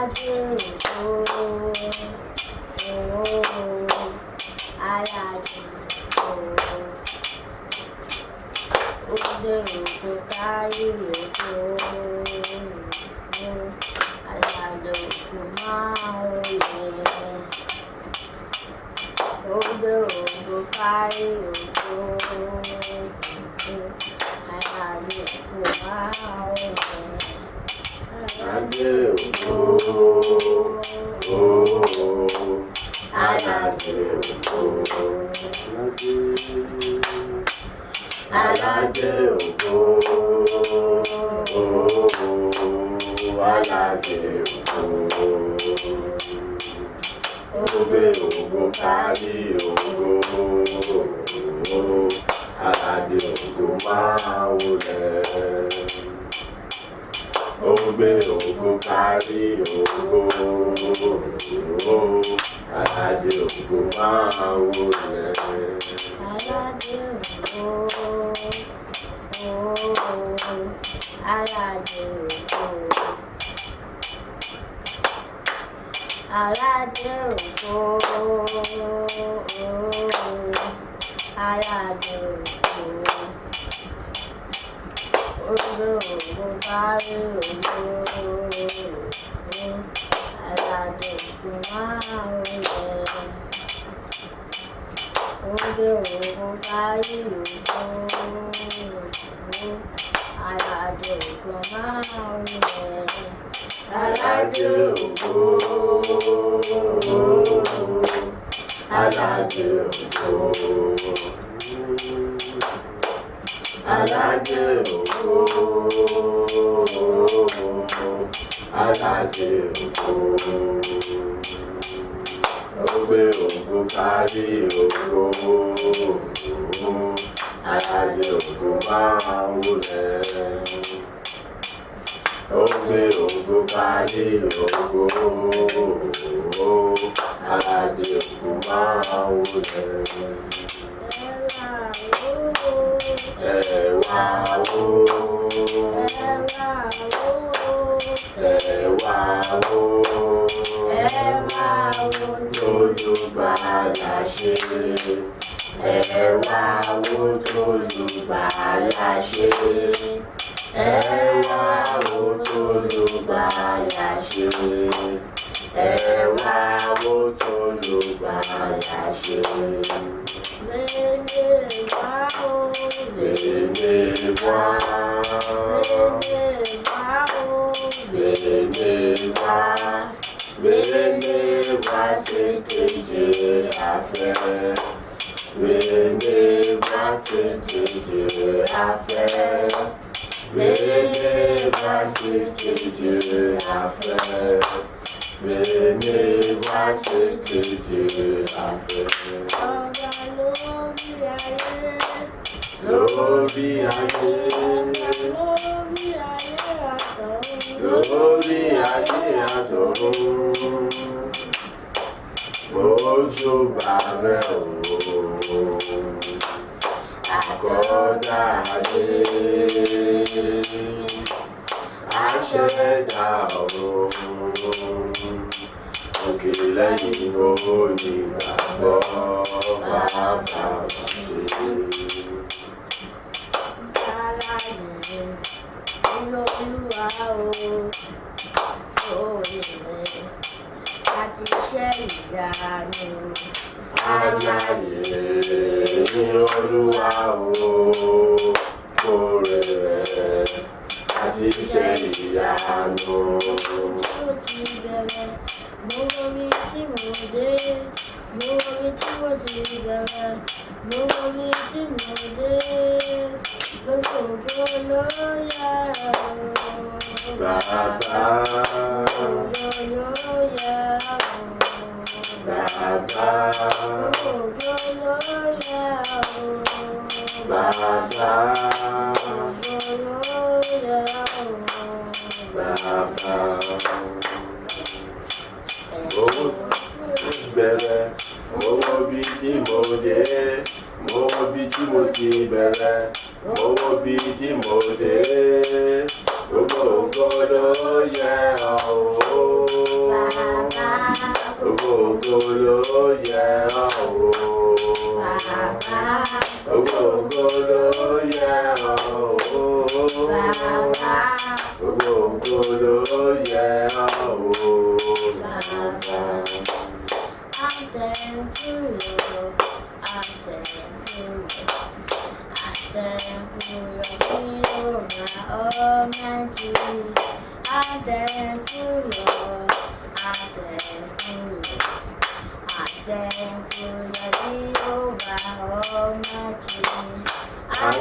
Aládé ògo, ooo, aládé ògo. Ó gbé ògo kárí ògo, ooo, aládé ògo máa wọlé. Ó gbé ògo kárí ògo, ooo, aládé ògo máa wọlé. Aládé ògo, ooo, aládé ògo. Aládé ògo, ooo, aládé ògo. Ó gbé ògo kárí ògo, ooo, aládé ògo máa wọlé. Ó gbé ògo kárí ògo, ooo, aládé ògo máa wọlé. Aládé ògo, ooo, aládé ògo. Aládé ògo, ooo, aládé ògo. Ó gbé ògo kárí ògo, ooo, aládé ògo máa wọlé. Ó gbé ògo kárí ògo, ooo, aládé ògo máa wọlé. Aládé ògo, aládé ògo. Aládé ògo, aládé ògo. Ó gbé ògo kárí ògo, aládé ògo máa wọlé. Ó gbé ògo kárí ògo, aládé ògo máa wọlé. Ẹ wá wò ó, Ẹ wá wò, ẹ wá wò ó, ẹ wá wò, ẹ wá wò Tolùgbàlà ṣe. Ẹ wá wò tolùgbàlà ṣe. Ẹ wá wò tolùgbàlà ṣe. Ẹ wá wò tolùgbàlà ṣe. Mene wá o, Bèlè wá, mene wá o, bèlè wá, bèlè wá sí tètè afẹ́. Bèlè wá sí tètè afẹ́. Bèlè wá sí tètè afẹ́. Bèlè wá sí tètè afẹ́. Ọba lórí ayé, Lórí ayé. ọba lórí ayé àtọ̀run. Lórí ayé àtọ̀run, òṣùbà rẹ̀ o, àkọ́dá ayé, aṣẹ̀dá ọ̀run, òkè lẹ́yìn onígbàgbọ́ bàbá wa ṣe. Aládé Olúwa o, òye rẹ̀ àti iṣẹ́ ìyanu. Aláyé ní Olúwa o, kórè rẹ̀ àti iṣẹ́ ìyanu. Tí mo ti bẹ̀rẹ̀, mo wo ibi tí mo dé. Mo wo ibi tí mo ti bẹ̀rẹ̀, mo wo ibi tí mo dé. Gbogbo ògo ló yẹ o. Bàbá, Ògo ló yẹ o. bàbá, Gbogbo ògo ló yẹ o. bàbá, Ògo ló yẹ o. bàbá. Owó bẹ̀rẹ̀, mo wo ibi tí mo dé, mo wo ibi tí mo ti bẹ̀rẹ̀, mo wo ibi tí mo dé. Gbogbo ògo ló yẹ ọ́ o.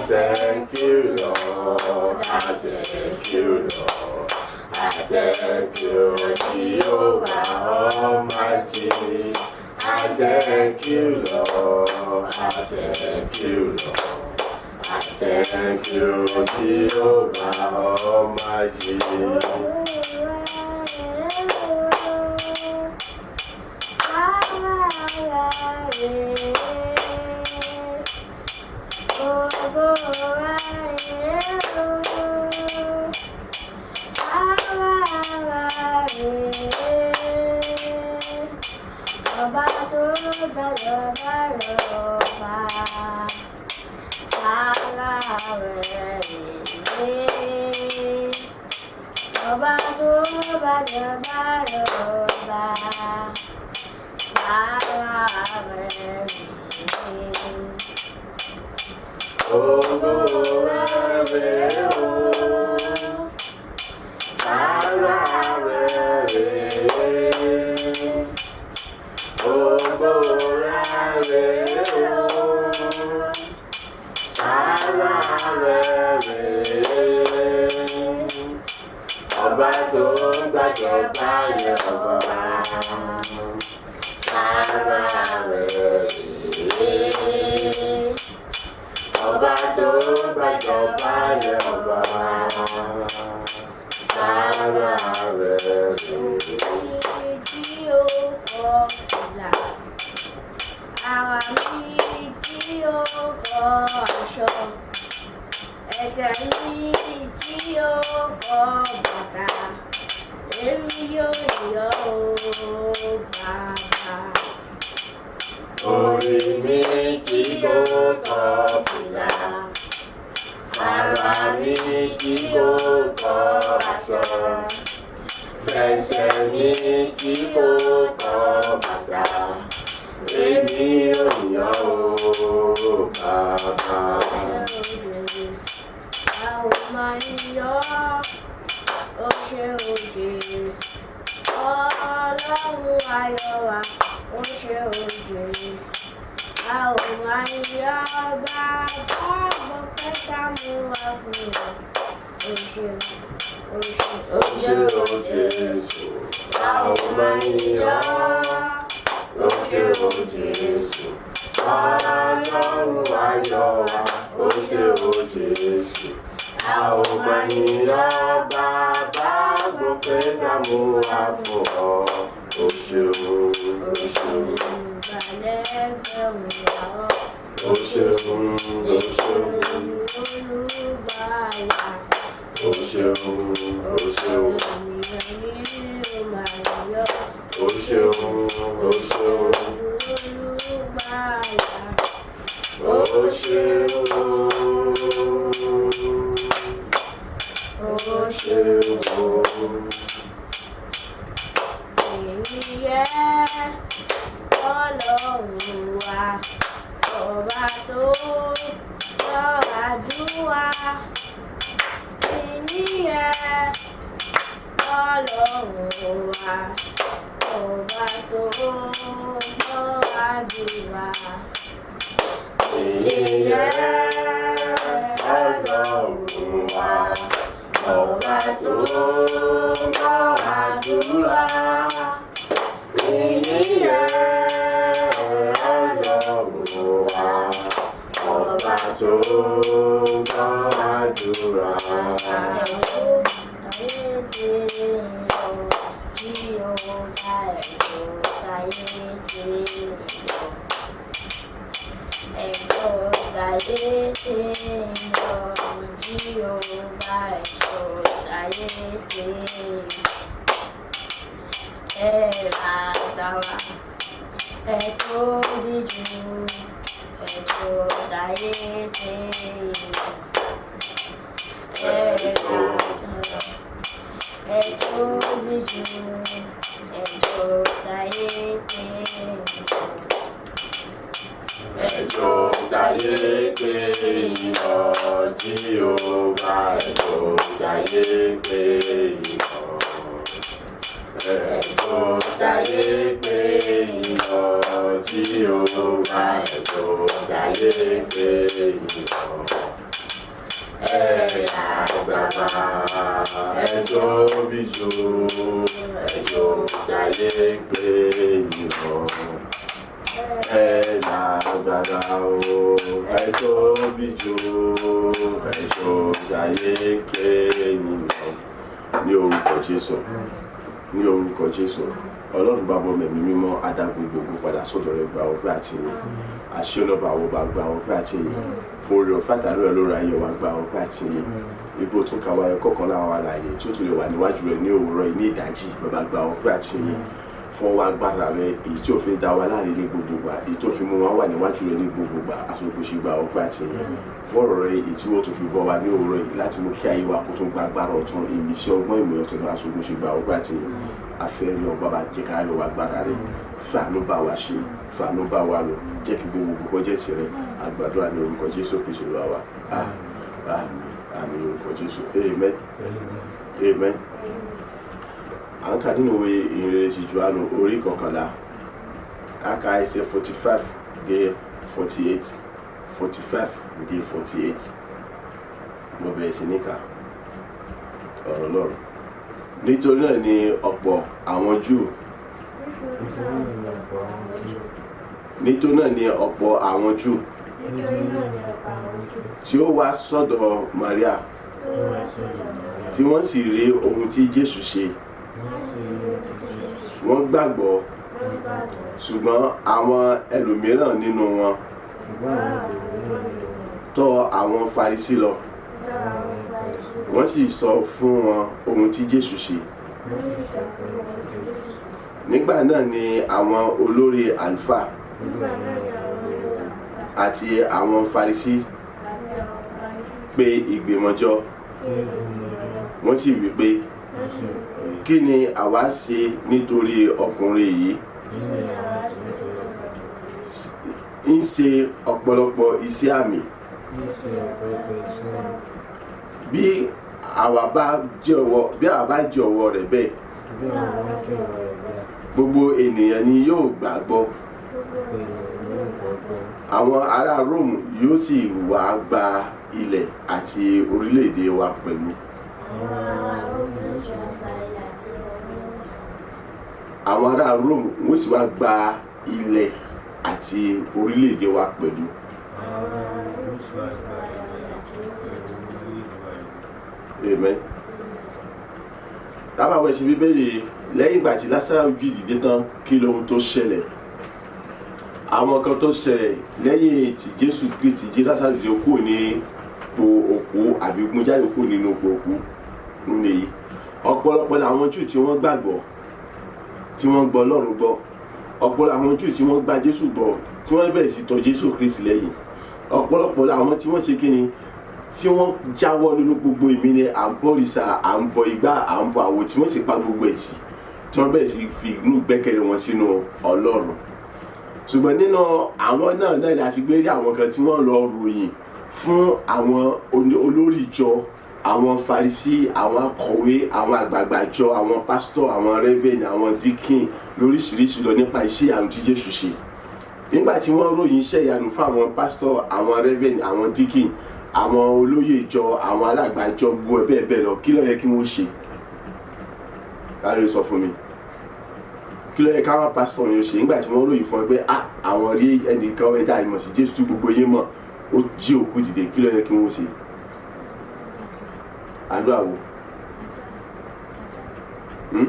thank you, Lord. I thank you, Lord. I thank you, Jehovah Almighty. I thank you, Lord. I thank you, Lord. I thank you, Jehovah Almighty. Ọba tó gbàdọ̀ bá lọ́ba, sára rẹ̀ rèé. Ọba tó gbàdọ̀ bá lọ́ba, sára rẹ̀ rèé. Ògo rẹ̀ rèé o, sára rẹ̀ rèé. Ògo rẹ̀ rèé o, sára rẹ̀ rèé. Ọba tó gbàjọba yẹ ọba, sára rẹ̀ rèé. Ọba tó gbàjọba yẹ ọba, sára rẹ̀ rèé. Tí ó kọ ìlà, ara mi tí ó kọ aṣọ, ẹsẹ̀ mi tí ó kọ bàtà, èmi yóò yọ̀ ọ́ bàbá. Orí mi tí kò tọ́ fìlà, ara mi tí kò tọ́ aṣọ, fẹsẹ̀ mi tí kò tọ́ bàtà, èmi ò yọ̀ ọ́ bàbá. A ò máa ń yọ̀ ọ́, ó ṣé o Jésù. Ọlọ́run ayọ̀ wa, ó ṣé o Jésù. A ò máa ń yọ̀ ọ́, bàbá gbọ́pẹ́ tá mú wá fún ọ. Ó ṣé o, ó ṣé Ó ṣé o Jésù, a ò máa ń yọ̀ ọ́. Ó ṣé o Jésù, Ọlọ́run ayọ̀ wa. Ó ṣé o Jésù, a ò máa ń yọ̀ ọ́. Bàbá gbọ́pẹ́ tá mú wá fún ọ. Ó ṣeun, ó ṣeun, Ìgbàlẹ́gbẹ̀rún àwọn ó ṣeun, ó ṣeun, olùgbàlà. ó ṣeun, ó ṣeun, ó ṣeun, ó ṣeun, ó ṣeun. Ó ṣeun. Ọba tó gbọ́ àdúrà, ìníyẹn Ọlọ́run wa, ọba tó gbọ́ àdúrà. Ìyẹn Ọlọ́run wa, ọba tó gbọ́ àdúrà. Ìyẹn Ọlọ́run wa, ọba tó gbọ́ àdúrà. Ẹ tóbi jù, ẹ tó táyé tẹ́ ẹ tóbi jù, ẹ tó táyé tẹ́. Ẹjọ́ táyé pé ìyọ̀ Jíhófà, ẹjọ́ táyé pé ìyọ̀. Ẹjọ́ táyé pé ìyọ̀ Jíhófà, ẹjọ́ táyé pé ìyọ̀. Ẹ lágbára, ẹ tóbi jù, ẹ jù táyé ń pè yín lọ. Ẹ lágbára o, ẹ tóbi jù, ẹ jù táyé ń pè yín lọ. Ní orúkọ Jésù, ní orúkọ Jésù, Ọlọ́run Bàbá, Ọmọ, Ẹ̀mí Mímọ́, adágún gbogbo padà sọ́dọ̀ rẹ. Gba ọpẹ́ àti ìyìn. Àṣẹ ọlọ́ba àwọn ọba, gba ọpẹ́ àti ìyìn fún oore ọ̀fẹ́ àtàlú rẹ lórí ayé wa. Gba ọpẹ́ àti ìyìn ipò tún ka wáyé kọ̀ọ̀kan láwọn alààyè tó tún lè wà níwájú rẹ ní òwúrọ̀ yìí ní ìdájí. Bàbá, gba ọpẹ́ àti ìyìn fún wa, agbára rẹ èyí tí òfin dá wa láàrin ní gbogbo gbà, èyí tó fi mú wa wà níwájú rẹ ní gbogbo gbà. Àsopọ̀ṣe, gba ọpẹ́ àti ìyìn fún ọ̀rọ̀ rẹ èyí tí wọ́n tún fi bọ́ wa ní òwúrọ̀ yìí láti mú kí ayé wa kó tún gba agbára ọ̀tun, ìmísí, ọgbọ́n, ìmọ̀ ọ̀tun. Àsopọ̀ṣe, gba ọpẹ́ àti ìyìn. Afẹ́rí ọba bá jẹ́ ká rí wa, agbára rẹ, fàánú bá wa ṣe, fàánú bá wa lò, jẹ́ kí gbogbo gbogbo jẹ́ tirẹ̀. Àgbàdua ní orúkọ Jésù Kristu Olúwa wa. Àmín, àmín, orúkọ Jésù. Amen, amen. À ń kà nínú ìwé Ìhìnrere ti Jòhánù, orí 11. A kà ẹsẹ̀ 45 dé 48, 45 dé 48. Mo bẹ̀rẹ̀ sí ní kà ọ̀rọ̀ Ọlọ́run. Nítorí náà ni ọ̀pọ̀ àwọn Júù Nítorí náà ni ọ̀pọ̀ àwọn Júù Nítorí náà ni ọ̀pọ̀ àwọn Júù Nítorí náà ni ọ̀pọ̀ àwọn Júù tí ó wá sọ́dọ̀ Maria, tó wá sọ́dọ̀ Màríà, tí wọ́n sì rí ohun tí Jésù ṣe, wọ́n sì rí ohun tí Jésù ṣe, wọ́n gbàgbọ́. Wọ́n gbàgbọ́. Ṣùgbọ́n àwọn ẹlòmíràn nínú wọn tọ̀ àwọn Farisí lọ, Tọ̀ àwọn Farisí lọ, wọ́n sì sọ fún wọn ohun tí Jésù ṣe. Wọ́n sì sọ fún wọn ohun tí Jésù ṣe. Nígbà náà ni àwọn olórí àlùfáà Nígbà náà ni àwọn olórí àlùfáà àti àwọn Farisí àti àwọn Farisí pé ìgbìmọ̀ jọ, pé ìgbìmọ̀ jọ, wọ́n sì wí pé, Wọ́n sì wí pé, "Kí ni àwa ṣe? Nítorí ọkùnrin yìí "Kí ni àwa ṣe? Nítorí ọkùnrin ń ṣe ọ̀pọ̀lọpọ̀ iṣẹ́ àmì. yìí ń ṣe ọ̀pọ̀lọpọ̀ iṣẹ́ àmì. Bí àwa bá jọ̀wọ́ rẹ̀ bẹ́ẹ̀, Bí àwa bá jọ̀wọ́ rẹ̀ bẹ́ẹ̀, gbogbo ènìyàn ni yóò gbàgbọ́, gbogbo ènìyàn ni yóò gbàgbọ́. Àwọn ará Róòmù yóò sì wá gba ilẹ̀ àti orílẹ̀-èdè wa pẹ̀lú." Àwọn ará Róòmù yóò sì wá gba ilẹ̀ àti orílẹ̀-èdè. Àwọn ará Róòmù wọ́n sì wá gba ilẹ̀ àti orílẹ̀-èdè wa pẹ̀lú. Àwọn ará Róòmù yóò sì wá gba ilẹ̀ àti orílẹ̀-èdè. Amen. Tá bá wẹ̀ sí Bíbélì, lẹ́yìn ìgbà tí Lásárù jí dìde tán, kí lohun tó ṣẹlẹ̀? Àwọn kan tó ṣẹlẹ̀ lẹ́yìn tí Jésù Kristi jí Lásárù dìde kúrò ní ipò òkú àbí mú jáde kúrò nínú ipò òkú nìyí. Ọ̀pọ̀lọpọ̀ làwọn Júù tí wọ́n gbàgbọ́, tí wọ́n gbọ́ Ọlọ́run gbọ́. Ọ̀pọ̀ làwọn Júù tí wọ́n gba Jésù gbọ́, tí wọ́n bẹ̀rẹ̀ sí tọ̀ Jésù Kristi lẹ́yìn. Ọ̀pọ̀lọpọ̀ làwọn tí wọ́n ṣe kíni, tí wọ́n jáwọ́ nínú gbogbo ìmíní à ń bọ òrìṣà, à ń bọ igbá, à ń bọ àwo, tí wọ́n sì pa gbogbo ẹ̀ tì, tí wọ́n bẹ̀rẹ̀ sí fi inú gbẹ́kẹ̀lé wọn sínú Ọlọ́run. Ṣùgbọ́n nínú àwọn náà náà ni a ti gbé rí àwọn kan tí wọ́n lọ ròyìn fún àwọn olórí ìjọ, àwọn Farisí, àwọn akọ̀wé, àwọn àgbààgbà ìjọ, àwọn pásítọ̀, àwọn reverend, àwọn deacon lóríṣiríṣi lọ nípa iṣẹ́ ìyanu tí Jésù ṣe. Nígbà tí wọ́n ròyìn iṣẹ́ ìyanu fún àwọn pásítọ̀, àwọn reverend, àwọn deacon, àwọn olóyè ìjọ, àwọn alàgbà ìjọ, gbogbo ẹ̀ bẹ́ẹ̀ bẹ́ẹ̀ lọ, kí ló yẹ kí wọ́n ṣe? Kárí sọ fún mi, kí ló yẹ káwọn pásítọ̀ yẹn ṣe nígbà tí wọ́n ròyìn fún ẹ pé, ah, àwọn rí ẹnìkan ẹ̀dá ìmọ̀ sí Jésù tí gbogbo yín mọ̀, ó jí òkú dìde? Kí ló yẹ kí wọ́n ṣe? Àdúrà wo? Hmm?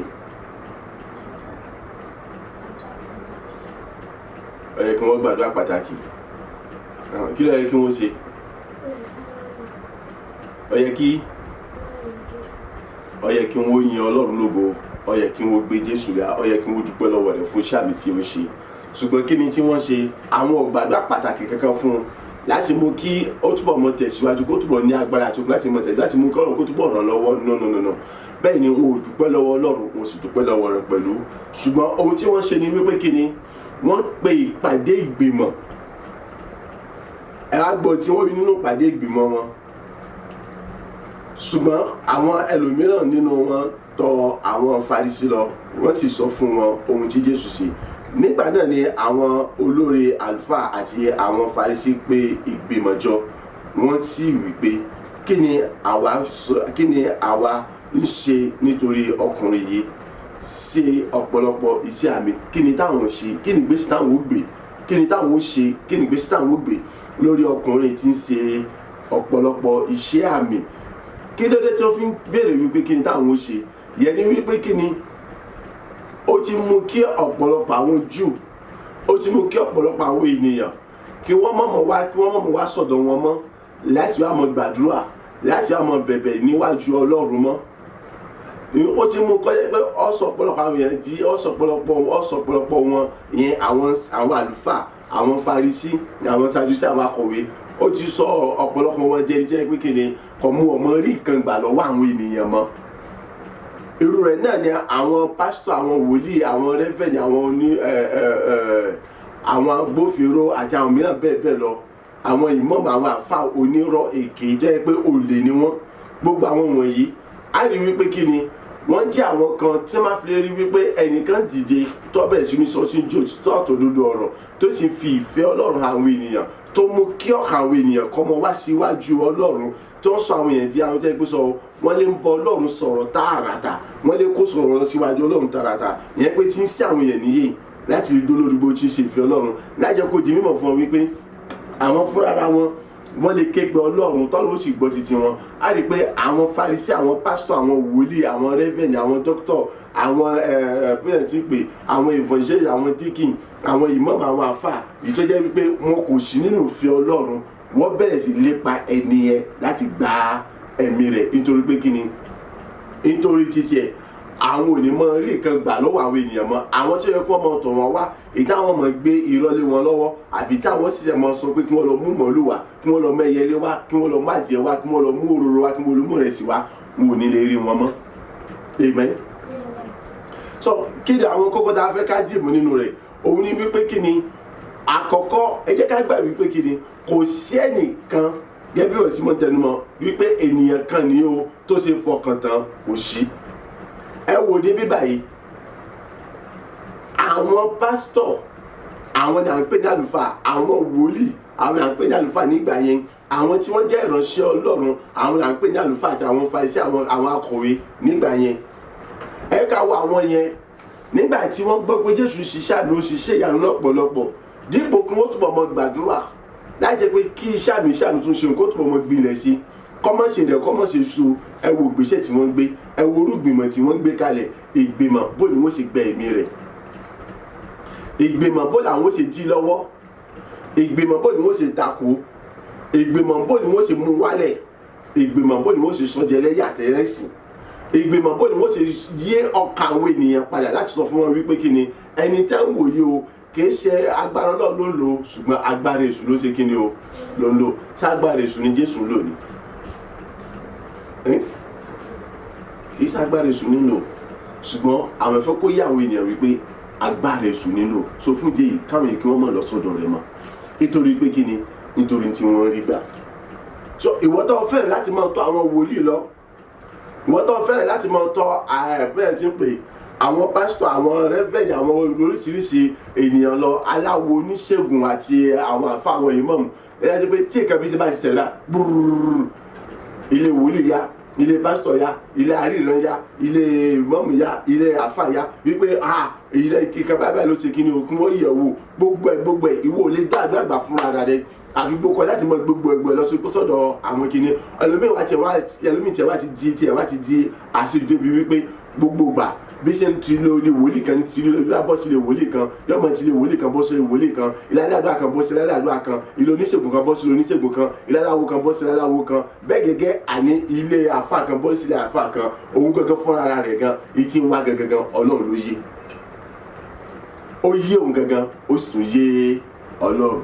Ó yẹ kí wọ́n gbàdúrà pàtàkì. Kí ló yẹ kí wọ́n ṣe? Ó yẹ kí wọ́n yin Ọlọ́run lógo. Ó yẹ kí wọ́n gbé Jésù ga. Ó yẹ kí wọ́n dúpẹ́ lọ́wọ́ rẹ̀ fún iṣẹ́ àmì tí ó ṣe. Ṣùgbọ́n kí ni tí wọ́n ṣe? Àwọn ò gbàdúrà pàtàkì kankan fún un láti mú kí ó túbọ̀ mọ tẹ̀síwájú, kó túbọ̀ ní agbára àti okun láti mọ tẹ̀síwájú, láti mú kí Ọlọ́run kó túbọ̀ ràn lọ́wọ́. No, no, no, no. Bẹ́ẹ̀ ni wọn ò dúpẹ́ lọ́wọ́ Ọlọ́run, wọn ò sì dúpẹ́ lọ́wọ́ rẹ̀ pẹ̀lú. Ṣùgbọ́n ohun tí wọ́n ṣe ni wípé, kí ni wọ́n pe? Ìpàdé ìgbìmọ̀. Ẹ á gbọ́ tí wọ́n rí nínú ìpàdé ìgbìmọ̀ wọn. Ṣùgbọ́n àwọn ẹlòmíràn nínú wọn tọ̀ àwọn Farisí lọ, wọ́n sì sọ fún wọn ohun tí Jésù ṣe. Nígbà náà ni àwọn olórí àlùfáà àti àwọn Farisí pé ìgbìmọ̀ jọ, wọ́n sì wí pé, Kí ni àwa kí ni àwa ń ṣe nítorí ọkùnrin yìí ṣe ọ̀pọ̀lọpọ̀ iṣẹ́ àmì? Kí ni táwọn ṣe? Kí ni ìgbésẹ̀ táwọn ó gbé? Kí ni táwọn ó ṣe? Kí ni ìgbésẹ̀ táwọn ó gbé lórí ọkùnrin tí ń ṣe ọ̀pọ̀lọpọ̀ iṣẹ́ àmì? Kí ló dé tí wọ́n fi ń béèrè wípé kí ni táwọn ó ṣe? Yẹn ni wípé kí ni ó ti mú kí ọ̀pọ̀lọpọ̀ àwọn Júù, ó ti mú kí ọ̀pọ̀lọpọ̀ àwọn ènìyàn kí wọ́n mọ̀mọ́ wá, kí wọ́n mọ̀mọ́ wá sọ̀dọ̀ wọn mọ́ láti wá mọ gbàdúrà, láti wá mọ bẹ̀bẹ̀ níwájú Ọlọ́run mọ́. Ó ti mú kọ́ pé ọ̀sọ̀ ọ̀pọ̀lọpọ̀ àwọn èèyàn di ọ̀sọ̀ ọ̀pọ̀lọpọ̀ wọn, ìyẹn àwọn àlùfáà, àwọn Farisí, àwọn Sadusí, àwọn akọ̀wé. Ó ti sọ ọ̀pọ̀lọpọ̀ wọn jẹ́ jẹ́ pé kí ni kò mú ọmọ rí nǹkan gbà lọ́wọ́ àwọn ènìyàn mọ́. Irú rẹ̀ náà ni àwọn pásítọ̀, àwọn wòlíì, àwọn reverend, àwọn oní ẹ ẹ ẹ àwọn agbófinró àti àwọn mìíràn bẹ́ẹ̀ bẹ́ẹ̀ lọ, àwọn ìmáàmù, àwọn àfa onírọ́ èké jẹ́ pé olè ni wọ́n. Gbogbo àwọn wọ̀nyí, á rí wípé kí ni wọ́n jẹ́ àwọn kan tí wọ́n máa fi lè rí wípé ẹnìkan dìde tó bẹ̀rẹ̀ sí ní sọ sí jó tó àtòdodo ọ̀rọ̀, tó sì fi ìfẹ́ Ọlọ́run àwọn ènìyàn, tó mú kí ọkàn àwọn ènìyàn kọ́ mọ wá síwájú Ọlọ́run, tó ń sọ àwọn èèyàn di àwọn tẹ́ pé sọ wọ́n lè ń bọ Ọlọ́run sọ̀rọ̀ tààràtà, wọ́n lè kó sọ̀rọ̀ lọ síwájú Ọlọ́run tààràtà. Ìyẹn pé tí ń sí àwọn èèyàn níyè láti rí dólórí bó ti ṣe ìfẹ́ Ọlọ́run, láti jẹ́ kó di mímọ̀ fún wọn wípé àwọn fúnra wọn, wọ́n lè ké pe Ọlọ́run, tọ́lọ́ ó sì gbọ́ títí wọn. Á rí i pé àwọn Farisí, àwọn pásítọ̀, àwọn wòlíì, àwọn reverend, àwọn dókítọ̀, àwọn bẹ́ẹ̀ tí pé àwọn evangelist, àwọn deacon, àwọn ìmáàmù, àwọn àfà ìtọ́jẹ́ wípé wọn kò sí nínú ìfẹ́ Ọlọ́run, wọ́n bẹ̀rẹ̀ sí lépa ẹni yẹn láti gba ẹ̀mí rẹ̀. Nítorí pé kíni? Nítorí títí ẹ̀, àwọn ò ní mọ rí nǹkan gbà lọ́wọ́ àwọn ènìyàn mọ́. Àwọn tí ó yẹ kí wọ́n mọ tọ̀ wọ́n wá, èyí táwọn mọ̀ gbé irọ́ lé wọn lọ́wọ́, àbí táwọn sì ṣe mọ sọ pé kí wọ́n lọ mú màálù wá, kí wọ́n lọ mú ẹyẹlé wá, kí wọ́n lọ mú adìẹ wá, kí wọ́n lọ mú òróró wá, kí wọ́n lọ mú ìrẹsì wá, wọn ò ní lè rí wọn mọ́. Amen. So kí ni àwọn kókó tá a fẹ́ ká dìbò nínú rẹ̀? Òun ni wípé kí ni àkọ́kọ́, ẹ jẹ́ ká gbà wípé kí ni kò sí ẹnìkan, gẹ́gẹ́ bí òsì mọ́ tẹnumọ́ wípé ènìyàn kan ni ó tó ṣe fọkàn tán, kò sí. Ẹ wò ní bíbá yìí, àwọn pásítọ̀, àwọn ni à ń pè ní àlùfáà, àwọn wòlíì, àwọn ni à ń pè ní àlùfáà nígbà yẹn, àwọn tí wọ́n jẹ́ ìránṣẹ́ Ọlọ́run, àwọn ni à ń pè ní àlùfáà, àti àwọn Farisí, àwọn akọ̀wé nígbà yẹn. Ẹ ká wo àwọn yẹn, nígbà tí wọ́n gbọ́ pé Jésù ṣiṣẹ́ àmì, ó ṣiṣẹ́ ìyanu lọ́pọ̀lọpọ̀, dípò kí wọ́n túbọ̀ mọ gbàdúrà láì jẹ́ pé kí iṣẹ́ àmì tún ṣe nǹkan túbọ̀ mọ gbilẹ̀ sí, kọ́mọ̀sì rẹ̀ kọ́mọ̀sì so. Ẹ wo ìgbésẹ̀ tí wọ́n gbé, ẹ wo irú ìgbìmọ̀ tí wọ́n gbé kalẹ̀. Ìgbìmọ̀ bó ni wọ́n ṣe gbẹ ẹ̀mí rẹ̀, ìgbìmọ̀ bó làwọn ṣe dí lọ́wọ́, ìgbìmọ̀ bó ni wọ́n ṣe takò, ìgbìmọ̀ bó ni wọ́n ṣe mú wálẹ̀, ìgbìmọ̀ bó ni wọ́n ṣe sọ́jẹ́ ẹlẹ́yà àtẹ̀rẹ́sìn, ìgbìmọ̀ bó ni wọ́n ṣe yé ọkàn àwọn ènìyàn padà láti sọ fún wọn wípé kí ni ẹni tẹ́ ń wòye o, kì í ṣe agbára Ọlọ́run ló ń lò, ṣùgbọ́n agbára èṣù ló ṣe kí ni o ló ń lò. Tí agbára èṣù ni Jésù ń lò ní, kì í ṣe agbára èṣù ní lò, ṣùgbọ́n àwọn ẹ̀fẹ́ kó yé àwọn ènìyàn wípé agbára èṣù nílò. So fún díẹ̀ káwọn èèyàn kí wọ́n mọ̀ lọ sọ́dọ̀ rẹ̀ mọ́, nítorí pé kí ni? Nítorí tí wọ́n rí gbà. So ìwọ tó fẹ́rẹ̀ láti máa tọ̀ àwọn wòlíì lọ, ìwọ tó fẹ́rẹ̀ láti máa tọ̀ bẹ́ẹ̀ tí ń pè àwọn pásítọ̀, àwọn reverend, àwọn oríṣiríṣi ènìyàn lọ, aláwo, oníṣègùn àti àwọn àfa, àwọn ìmáàmù, ẹ̀yà jẹ́ pé tí nǹkan bí ti bá ti ṣẹlẹ̀ gbúrúrú, ilé wòlíì ya, ilé pásítọ̀ ya, ilé àríran ya, ilé ìmáàmù ya, ilé àfa ya, wípé ah, ilé kíkà báyìí báyìí ló ti kí ni òkú wọ́n yẹ̀ wò, gbogbo ẹ̀ gbogbo ẹ̀, ìwọ ò lè dá àdúrà gbà fúnra rẹ̀, àfi gbogbo láti mọ gbogbo ẹgbẹ́ lọ sí sọ́dọ̀ àwọn kìíní. Ẹlòmíì wá tiẹ̀ wá, ẹlòmíì tiẹ̀ wá ti di àṣírí débi wípé gbogbo gbà bí ṣe ń ti lo ilé wòlíì kan ní ti ilé bọ́ sí ilé wòlíì kan, yọmọ ti ilé wòlíì kan bọ́ sí ilé wòlíì kan, ilé aládùá kan bọ́ sí ilé aládùá kan, ilé oníṣègùn kan bọ́ sí ilé oníṣègùn kan, ilé aláwo kan bọ́ sí ilé aláwo kan, bẹ́ẹ̀ gẹ́gẹ́ àní ilé àfà kan bọ́ sí ilé àfà kan. Òun gangan fúnra rẹ̀ gan ìtì ń wá gangan, Ọlọ́run ló yé. Ó yé òun gangan, ó sì tún yé Ọlọ́run,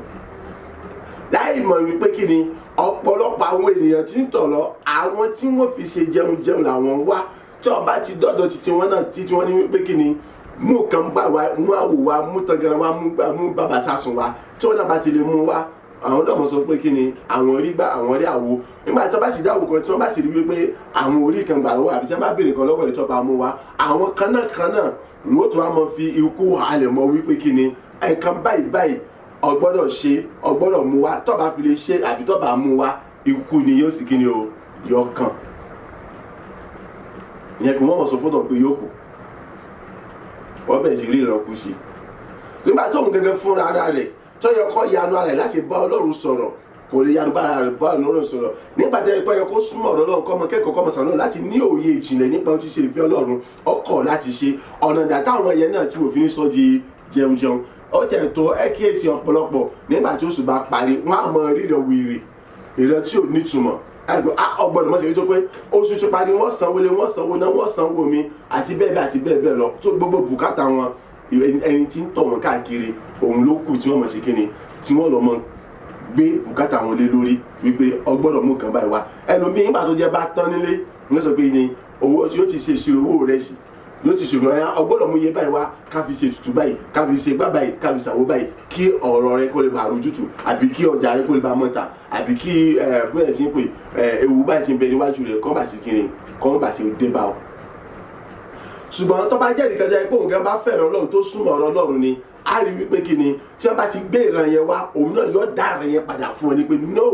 láì mọ̀ wípé kí ni ọ̀pọ̀lọpọ̀ àwọn ènìyàn tí ń tọ̀ lọ, àwọn tí wọ́n fi ṣe jẹun jẹun làwọn wá. Tí ọba ti dọ́dọ̀ títí wọn náà, títí wọn ní wípé kí ni mú kan gbà wá, mú àwò wá, mú tangaran wá, mú gbà, mú bàbá sásùn wá, tí wọn náà bá ti lè mú wá, àwọn náà mọ̀ sọ pé kí ni àwọn rí gbà, àwọn rí àwo. Nígbà tí wọ́n bá sì dáwò kan, tí wọ́n bá sì rí wípé àwọn orí kan gbà lọ́wọ́, àbí tí wọ́n bá béèrè kan lọ́wọ́ ìtọ́ba mú wá, àwọn kan náà kan náà wọ́n tún wá mọ̀ fi ikú halẹ̀ mọ́ wípé kí ni ẹ̀kan báyìí báyìí ọgbọ́dọ̀ ṣe, ọgbọ́dọ̀ mú wá, tó bá fi lè ṣe àbí tó bá mú wá, ikú ni yóò sì kí ni o Yọ kàn. Ìyẹn kò wọ́n mọ̀ sọ fọ́tọ̀ pé yóò kù, wọ́n bẹ̀rẹ̀ sí rí ìrànkú sí i nígbà tó ń gẹ́gẹ́ fúnra ara rẹ̀ tó yẹ kó yanu ara rẹ̀ láti bá Ọlọ́run sọ̀rọ̀, kò lè yanu bá ara rẹ̀ bá Ọlọ́run sọ̀rọ̀. Nígbà tó yẹ pé yẹ kó súnmọ́ ọ̀rọ̀ Ọlọ́run, kọ́mọ kẹ́kọ̀ọ́, kọ́mọ sànú, láti ní òye ìjìnlẹ̀ nípa ohun tí ṣe ìfẹ́ Ọlọ́run, ọkọ̀ láti ṣe ọ̀nà ìdá táwọn ẹyẹ náà tí òfin sọ di jẹun jẹun. Ó tẹ̀ tó ẹ kíyèsí ọ̀pọ̀lọpọ̀, nígbà tí oṣù bá parí, wọ́n á mọ rírọ̀ wèrè ìran tí ò nítumọ̀. Ọgbọ́dọ̀ mọ̀ sí tó pé oṣù tó parí, wọ́n sanwó lé, wọ́n sanwó náà, wọ́n sanwó mi, àti bẹ́ẹ̀ bẹ́ẹ̀ àti bẹ́ẹ̀ bẹ́ẹ̀ lọ. Tó gbogbo bùkátà wọn, ẹni tí ń tọ̀ wọ́n káàkiri òun ló kù tí wọ́n mọ̀ sí kíni tí wọ́n lọ mọ gbé bùkátà wọn lé lórí, wípé ọgbọ́dọ̀ mú nǹkan báyìí wá. Ẹlòmíín, nígbà tó jẹ́ bá tán nílé, wọ́n sọ pé ní owó yóò ti ṣe ìṣirò owó rẹ̀ sí, yóò ti ṣòro ẹ, ọgbọ́dọ̀ mú iye báyìí wá, ká fi ṣe ètùtù báyìí, ká fi ṣe gbá báyìí, ká fi ṣàwó báyìí, kí ọ̀rọ̀ rẹ kó lè bá rojútù, àbí kí ọjà rẹ kó lè bá mọ́ta, àbí kí ẹ bóyá ti ń pè ẹ ewu báyìí ti ń bẹ níwájú rẹ kọ́ bá sí kiri, kọ́ bá sí dé bá ọ. Ṣùgbọ́n tó bá jẹ́ nìkan jẹ́ pé òun gan bá fẹ́ràn Ọlọ́run, tó súnmọ́ ọ̀rọ̀ Ọlọ́run ni, á rí wípé kí ni tí wọ́n bá ti gbé ìran yẹn wá, òun náà yóò dá ìran yẹn padà fún ọ ní pé no,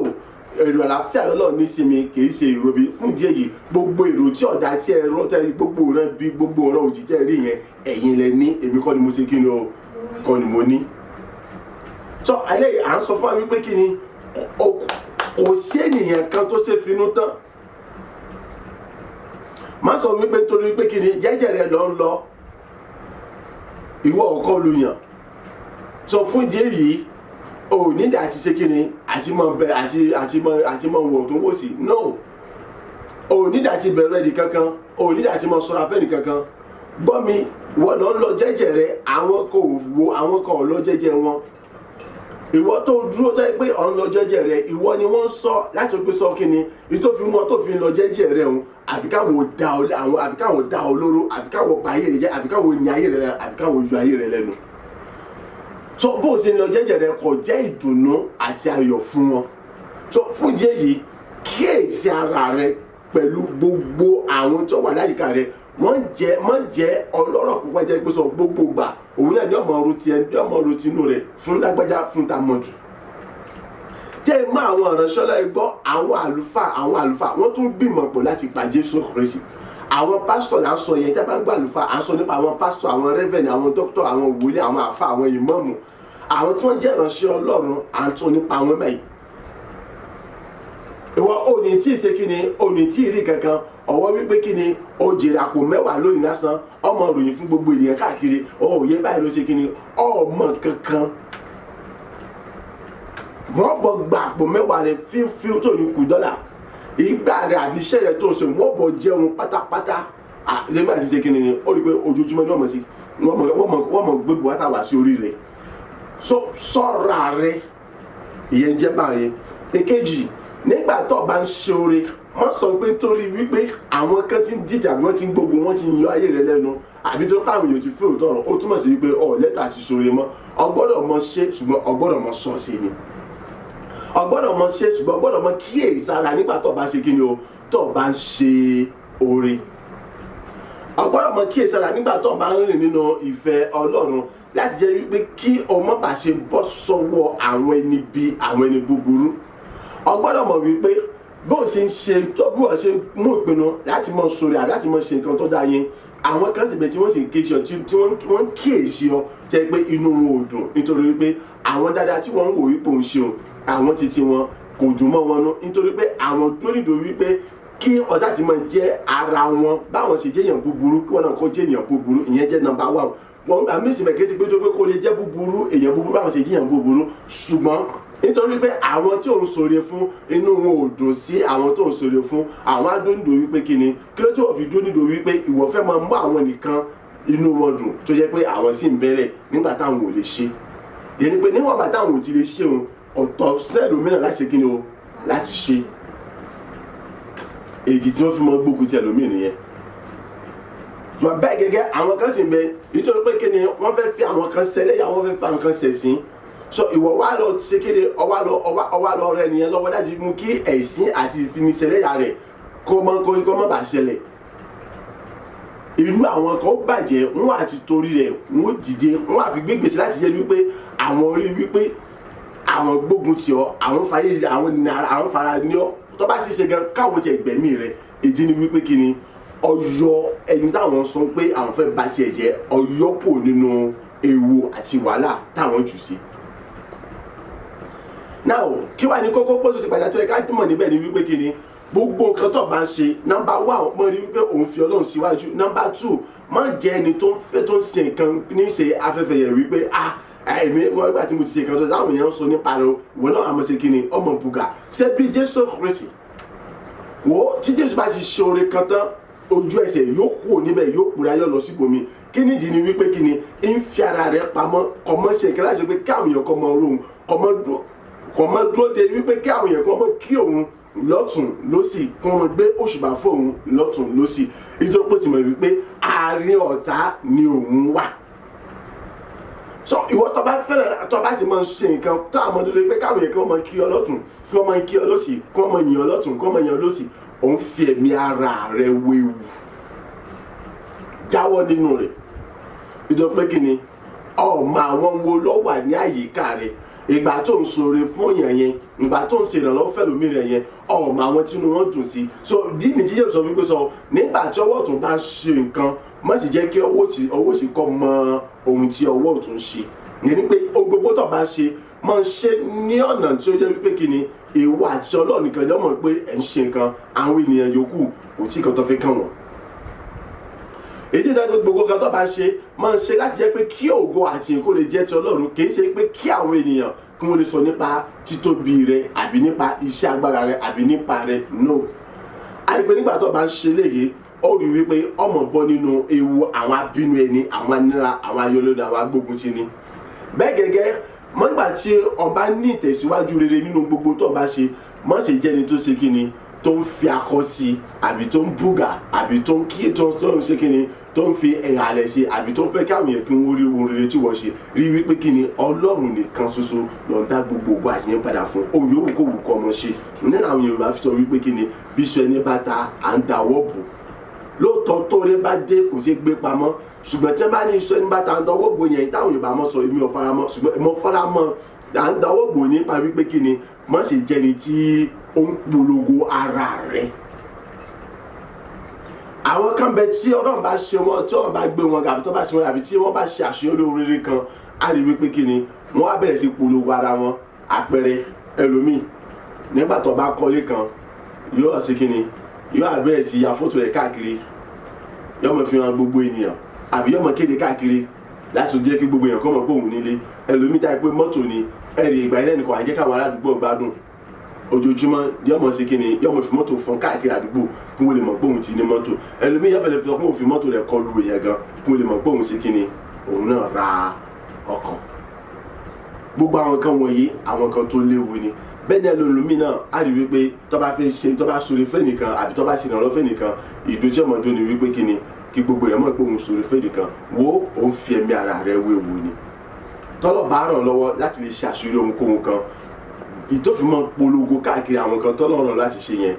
èrò àlàáfíà lọ́lọ́run ní sinmi, kì í ṣe èrò bí. Fún ìdí èyí, gbogbo èrò tí ọ̀dà tí ẹ rọ́ tẹ, gbogbo ọ̀rọ̀ bí, gbogbo ọ̀rọ̀ òjì tẹ́ rí yẹn, ẹ̀yin lẹ ní, èmi kọ́ ni mo ṣe kí ni o, kọ́ ni mo ní. Tó eléyìí à ń sọ fún wa wípé kí ni kò sí ènìyàn kan tó ṣe finú tán. Má sọ wípé torí pé kí ni jẹ́jẹ́ rẹ lọ ń lọ, ìwọ ọkọ lu yàn sọ. Fún ìdí èyí, o nídìí àti ṣe kí ni àti mọ bẹ àti mọ wò tó wò sí. No, o nídìí àti bẹ̀rù ẹnì kankan, o nídìí àti mọ ṣọ́ra fẹ́ni kankan. Gbọ́ mi, wọ́n lọ ń lọ jẹ́jẹ́ rẹ, àwọn kò wo, àwọn kan ò lọ jẹ́jẹ́ wọn. Ìwọ tó dúró tó yẹ pé ọ̀ ń lọ jẹ́jẹ́ rẹ, ìwọ ni wọ́n sọ láti pé sọ kí ni ìtòfin wọn tó fi ń lọ jẹ́jẹ́ rẹ òun, àfi káwọn da ọ, àwọn àfi káwọn da ọ lóró, àfi káwọn ba ayé rẹ jẹ́, àfi káwọn yan ayé rẹ lẹ́nu, àfi káwọn yọ ayé rẹ lẹ́nu. Tó bó o ṣe ń lọ jẹ́jẹ́ rẹ kò jẹ́ ìdùnnú àti ayọ̀ fún wọn. Tó fún ìdí èyí, kíyèsí ara rẹ pẹ̀lú gbogbo àwọn tó wà láyìíká rẹ. Wọ́n jẹ́ wọ́n jẹ́ ọlọ́rọ̀ púpọ̀, jẹ́ pé sọ gbogbo gbà òun náà ní ọmọ ọrùn tiẹ̀, ní ọmọ ọrùn tinú rẹ̀ fún lágbájá, fún tàmọ̀jù. Tẹ́ ẹ mọ́ àwọn ìránṣẹ́ Ọlọ́run gbọ́, àwọn àlùfáà wọ́n tún gbìmọ̀ pọ̀ láti pa Jésù Kristi. Àwọn pásítọ̀ là ń sọ yẹn. Tẹ́ bá ń gbọ́ àlùfáà, à ń sọ nípa àwọn pásítọ̀, àwọn reverend, àwọn dókítọ̀, àwọn wòlíì, àwọn àfà, àwọn ìmáàmù, àwọn tí wọ́n jẹ́ ìránṣẹ́ Ọlọ́run, à ń tún nípa àwọn báyìí. Ìwọ ò ní tí ì ṣe kí ni, ò ní tí ì rí kankan, ọwọ́ wípé kí ni ó jèrè àpò 10 lónìí lásán, ọmọ ròyìn fún gbogbo ènìyàn káàkiri. Òye báyìí ló ṣe kí ni ọmọ kankan, wọ́n bọ̀ gba àpò 10 rẹ̀ fífí tó ní kù dọ́là ìgbà rẹ̀, àbí iṣẹ́ rẹ̀ tó ń ṣe, wọ́n bọ̀ jẹun pátápátá. Lẹ́gbàá ti ṣe kí ni ni ó rí i pé ojoojúmọ́ ni wọ́n mọ̀ sí wọ́n mọ̀ gbé bùkátà wá sí orí rẹ̀. Sọ́ra rẹ̀, ìyẹn jẹ́ báyẹn. Èkejì, nígbà tó o bá ń ṣe oore, má sọ pé nítorí wípé àwọn kan ti ń dìtẹ̀, àbí wọ́n ti ń gbógun, wọ́n ti ń yọ ayé rẹ lẹ́nu, àbí tó káwọn èèyàn ti fẹ́ òótọ́ ọ̀rọ̀, ó túmọ̀ sí wípé ọ̀ lẹ́tà àti ṣoore mọ́. Ọ gbọ́dọ̀ mọ ṣe, ṣùgbọ́n ọ gbọ́dọ̀ mọ sọ sí ni. Ọ gbọ́dọ̀ mọ ṣe, ṣùgbọ́n ọ gbọ́dọ̀ mọ kíyèsára nígbà tó o bá ṣe kí ni o, tó o bá ń ṣe oore. Ọ gbọ́dọ̀ mọ kíyèsára nígbà tó o bá ń rìn nínú ìfẹ́ Ọlọ́run, láti jẹ́ wípé kí ọmọ bá ṣe bọ́ sọ́wọ́ àwọn ẹni bí àwọn ẹni búburú. Ọ gbọ́dọ̀ mọ̀ wípé bó o ṣe ń ṣe tó, bí wọ́n ṣe mú ìpinnu láti mọ sórí àbí láti mọ ṣe nǹkan tó dáa yẹn, àwọn kan sì bẹ tí wọ́n sì ń ké sí ọ, tí wọ́n ń kíyèsí ọ, jẹ́ pé inú wọn ò dùn, nítorí wípé àwọn dáadáa tí wọ́n ń wò wípé òun ṣe o, àwọn títí wọn kò dùn mọ́ wọn nú, nítorí pé àwọn dúró nítorí wípé kí ọ̀sá ti máa jẹ́ ara wọn, báwọn ṣe jẹ́ èèyàn búburú, kí wọ́n náà kó jẹ́ èèyàn búburú. Ìyẹn jẹ́ number one. Wọn àmì ìsìnkú kí ẹ pé tó pé kó lè jẹ́ búburú, èèyàn búburú, báwọn ṣe jẹ́ èèyàn búburú, ṣùgbọ́n nítorí pé àwọn tí òun ṣoore fún, inú wọn ò dùn sí àwọn tó ń ṣoore fún. Àwọn adóńdó wípé kí ni kí ló tí wọ́n fi dúró nídòó wípé ìwọ fẹ́ máa mú àwọn nìkan inú wọn dùn, tó jẹ́ pé àwọn sì ń bẹ̀rẹ̀ nígbà táwọn ò lè ṣe. Ìyẹn ni pé níwọ̀n bá táwọn ò ti lè ṣe òun, ọ̀tọ̀ sẹ́ẹ̀lómìíràn láti ṣe kí ni o, láti ṣe èdè tí wọ́n fi mọ gbógun ti ẹlòmíì nìyẹn. Mà bẹ́ẹ̀ gẹ́gẹ́, àwọn kan sì ń bẹ, nítorí pé kí ni wọ́n fẹ́ fi àwọn kan ṣẹlẹ́yà, wọ́n fẹ́ fi àwọn kan ṣẹ̀sín. So ìwọ wá lọ ṣe kéde, ọwá lọ rẹ nìyẹn lọ́wọ́ láti mú kí ẹ̀sín àti ìfiniṣẹlẹ́yà rẹ̀ kó mọ́ bá ṣẹlẹ̀. Inú àwọn kan ó bàjẹ́, wọ́n àti torí rẹ̀ wọ́n dìde, wọ́n àfi gbégbèsè láti jẹ́ wípé àwọn rí wípé àwọn gbógun tì ọ́, àwọn fàyè àwọn nara, àwọn fara ní ọ́. Tó bá sì ṣe gan káwọn tiẹ̀ gbẹ̀mí rẹ̀. Ìdí ni wípé kí ni ọyọ ẹni táwọn sọ pé àwọn fẹ́ bá tiẹ̀ jẹ́, ọyọ pò nínú ewu àti wàhálà táwọn jù sí. Now, kí wàá ní kókó pọ̀ tó ṣe pàtàkì tó yẹ ká mọ̀ níbẹ̀ ni wípé kí ni gbogbo nǹkan tó bá ń ṣe, number one, mọ̀ rí wípé òun fi Ọlọ́run síwájú. Number two, má jẹ́ ẹni tó ń fẹ́ tó ń ṣe nǹkan ní ṣe afẹ́fẹ́ yẹn wípé, ah, èmi nígbà tí mo ti ṣe nǹkan tó táwọn èèyàn ń sọ nípa rẹ, ìwọ náà àmọ́ ṣe kí ni ọmọ bùgà ṣé bí Jésù Kristi. Wò ó, tí Jésù bá ti ṣe oore kan tán, ojú ẹsẹ̀ yóò kúrò níbẹ̀, yóò pòórá, yóò lọ síbòmí. Kí nìdí ni wípé kí ni ń fi ara rẹ̀ pamọ́, kò mọ̀ ṣe nǹkan láti ṣe pé káwọn èèyàn kọ́ mọ rohun, kò mọ dúró de wípé kí àwọn èèyàn kọ́ mọ kí òun lọ́tùn lọ́sì, kí wọ́n gbé òṣùbà fóun lọ́tùn lọ́sì, nítorí pé ó ti mọ̀ wípé àárín ọ̀tá ni òun wà. So ìwọ tó bá fẹ́ràn, tó bá ti máa ń ṣe nǹkan tó àmọ́ dúró pé káwọn èèyàn kí wọ́n máa kí ọ lọ́tùn, kí wọ́n máa kí ọ lọ́sì, kí wọ́n máa yìn ọ lọ́tùn, kí wọ́n máa yìn ọ lọ́sì, òun fi ẹ̀mí ara rẹ̀ wéwu. Jáwọ́ nínú rẹ̀, nítorí pé kí ni ọmọ àwọn wo ló wà ní àyíká rẹ̀ ìgbà tó ń ṣoore fún èèyàn yẹn, ìgbà tó ń ṣe ìrànlọ́wọ́ fẹ́lòmíràn yẹn, ọmọ àwọn tínú wọn dùn sí. So dí ni tí Jésù sọ wípé sọ nígbà tí ọwọ́ ọ̀tún bá ṣe nǹkan, má sì jẹ́ kí ọwọ́ òsì kọ́ mọ ohun tí ọwọ́ ọ̀tún ṣe. Ìyẹn ni pé ohun gbogbo tó bá ṣe, máa ń ṣe ní ọ̀nà tí ó jẹ́ wípé kí ni ìwọ àti Ọlọ́run nìkan ló mọ̀ pé ẹ̀ ń ṣe nǹkan. Àwọn ènìyàn yòókù kò tí kan tó fi kàn wọ́n. Èyí tí ìdájọ́, gbogbo kan tó bá ṣe, máa ń ṣe láti jẹ́ pé kí ògo àti ìkó lè jẹ́ ti Ọlọ́run, kì í ṣe pé kí àwọn ènìyàn kí wọ́n lè sọ nípa títóbi rẹ àbí nípa iṣẹ́ agbára rẹ àbí nípa rẹ. No, a rí pé nígbà tó bá ń ṣe léyìí, ó rí wípé ọmọ bọ́ nínú ewu àwọn abínú ẹni, àwọn aníra, àwọn ayọlódò, àwọn agbógun ti ni. Bẹ́ẹ̀ gẹ́gẹ́ mọ́gbà tí ọba ní ìtẹ̀síwájú rere nínú gbogbo tó bá ṣe, má ṣe jẹ́ni tó ṣe kíni tó ń fi akọ sí i, àbí tó ń búgà, àbí tó ń kí tó ń ṣe kíni tó ń fi ẹ̀yà alẹ̀ sí, àbí tó ń fẹ́ káwọn èèyàn kí wọ́n rí ohun rere tí wọ́n ṣe. Rí wípé kíni Ọlọ́run nìkan ṣoṣo ló ń dá gbogbo ògo àṣeyẹn padà fún. Ohun yòówù kó wù kọ́ ọmọ ṣe nínú àwọn Yorùbá fi sọ wípé kíni bí sọ ẹni bá ta à ń dáwọ́ bò. Lóòótọ́, tó rẹ bá dé, kò sí gbé pamọ́, ṣùgbọ́n tí wọ́n bá ní sọ ẹni bá ta ń dáwọ́ bò yẹn, táwọn Yorùbá mọ̀ sọ, èmi ò fara mọ́, ṣùgbọ́n mo fara mọ́ à ń dáwọ́ bò nípa wípé kíni má ṣe jẹ́ni tí ó ń polongo ara rẹ̀. Àwọn kan bẹ tí Ọlọ́run bá ṣe wọn, tí Ọlọ́run bá gbé wọn, àbí tó bá ṣe wọn, àbí tí wọ́n bá ṣe àṣeyọrí oríire kan, á rí wípé kí ni wọ́n á bẹ̀rẹ̀ sí polongo ara wọn. Àpẹẹrẹ, ẹlòmíì, nígbà tó bá kọ́lé kan, yóò ṣe kí ni yóò á bẹ̀rẹ̀ sí ya fọ́tò rẹ̀ káàkiri, yóò máa fi hàn gbogbo ènìyàn, àbí yóò máa kéde káàkiri láti jẹ́ kí gbogbo èèyàn kọ́ mọ̀ pé òun nílé. Ẹlòmíì táyé pé mọ́tò ni ẹ̀rì ìgbà yẹn nìkan àjẹ́ káwọn aládùúgbò gbádùn, ojoojúmọ́ yóò mọ̀ sí kíni yóò mọ̀ fi mọ́tò fọn káàkiri àdúgbò kí wọ́n lè mọ̀ pé òun ti ní mọ́tò. Ẹlòmíì yóò fẹ́lẹ́ fi sọ pé òun fi mọ́tò rẹ̀ kọlu èèyàn gan kí wọ́n lè mọ̀ pé òun sí kíni òun náà ra ọkọ̀. Gbogbo àwọn kan wọ̀nyí, àwọn kan tó léwu ni. Bẹ́ẹ̀ ni ẹlòmíì náà á rí wípé tó bá fẹ́ ṣe, tó bá ṣoore fẹ́nìkan, àbí tó bá ṣe ìrànlọ́wọ́ fẹ́nìkan, ìdójú ọmọdé ni wípé kíni kí gbogbo èèyàn mọ̀ pé òun ṣoore fẹ́nìkan. Wo, òun fi ẹ̀mí ara rẹ̀ wéwu ni. Tọ́lọ̀ bá ràn lọ́wọ́ láti lè ṣe àṣírí ohunkóhun kan, ìtòfin polongo káàkiri àwọn kan tọ́lọ̀ ràn láti ṣe yẹn,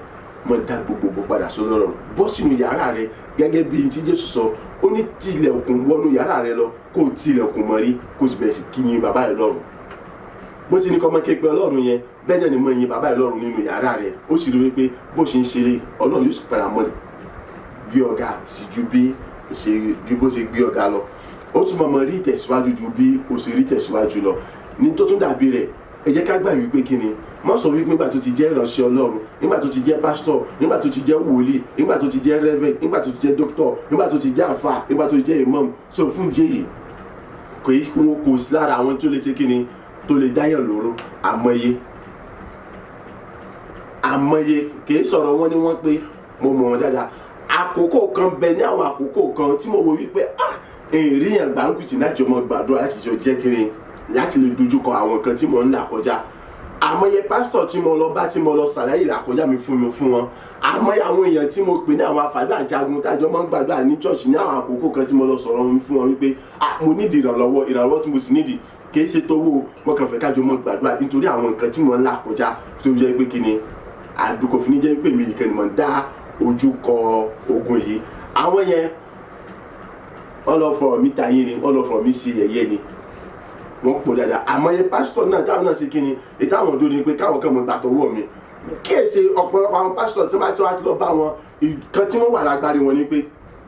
mọ̀ dá gbogbogbò padà sọ́dọ̀ rọ̀. Bọ́ sínú yàrá rẹ gẹ́gẹ́ bí tí Jésù sọ, ó ní tilẹ̀kùn wọnú yàrá rẹ lọ, kó o tilẹ̀kùn mọ́rí, kó o sì bẹ̀rẹ̀ sí kíyìn bàbá rẹ lọ́run. Bó sì ní kọ́ mọ́ képe Ọlọ́run yẹn, bẹ́ẹ̀ náà ni mọ́ yin bàbá rẹ lọ́run nínú yàrá rẹ. Ó sì rí wípé bó ṣe ń ṣeré, Ọlọ́run yóò sì padà mọ́ gbé ọ̀gá sí ju bí ju bó ṣe gbé ọ̀gá lọ. Ó tún mọ̀ mọ́ rí ìtẹ̀síwájú ju bí ó ṣe rí ìtẹ̀síwájú lọ ní tó tún dàbí rẹ̀. Ẹ jẹ́ ká gbà wípé kí ni má sọ wípé nígbà tó ti jẹ́ ìránṣẹ́ Ọlọ́run, nígbà tó ti jẹ́ pásítọ̀, nígbà tó ti jẹ́ wòlíì, nígbà tó ti jẹ́ reverend, nígbà tó ti jẹ́ dókítọ̀, nígbà tó ti jẹ́ àfà, nígbà tó ti jẹ́ imam, so fún díẹ̀ yìí kò yí kò sí lára àwọn tó lè ṣe kí ni tó lè dáyàn lóró. Àmọye, àmọye, kì í sọ̀rọ̀ wọn ni wọ́n pé mo mọ̀ wọn dáadáa. Àkókò kan bẹ, ní àwọn àkókò kan tí mo wo wípé, ah, èrè yẹn gbárùkù láti ọmọ gbàdúrà láti jọ jẹ́ kiri láti lè dojúkọ àwọn nǹkan tí mò ń là kọjá. Àmọye pásítọ̀ tí mo lọ bá, tí mo lọ ṣàlàyé ìlàkọjá mi fún mi fún wọn. Àmọye àwọn èèyàn tí mo pè ní àwọn àfàdúrà jagun tájọ máa ń gbàdúrà ní church ní àwọn àkókò kan tí mo lọ sọ̀rọ̀ mi fún wọn wípé, ah, mo nídìí ìrànlọ́wọ́. Ìrànlọ́wọ́ tí mo sì nídìí kì í ṣe tówó, mo kàn fẹ́ kájọ mọ́ gbàdúrà nítorí àwọn nǹkan tí mo ń là kọjá, tó jẹ́ pé kí ni àdúgbò fi ní jẹ́ pé mi nìkan ni mo ń dá ojú kọ ogun yìí. Àwọn yẹn, wọ́n lọ fọ̀rọ̀ mi ta yín ni, wọ́n lọ fọ̀rọ̀ mi sí yẹ̀yẹ́ ni, wọ́n pò dáadáa. Àmọ́ yẹn pásítọ̀ náà táwọn náà ṣe kí ni ètò àwọn ọdún ni pé káwọn kan mọ̀ gbàtọ̀wọ́ mi. Kíyèsí ọ̀pọ̀lọpọ̀ àwọn pásítọ̀ tí wọ́n bá tí wọ́n á lọ bá wọn, nǹkan tí wọ́n wà lágbárí wọn ni pé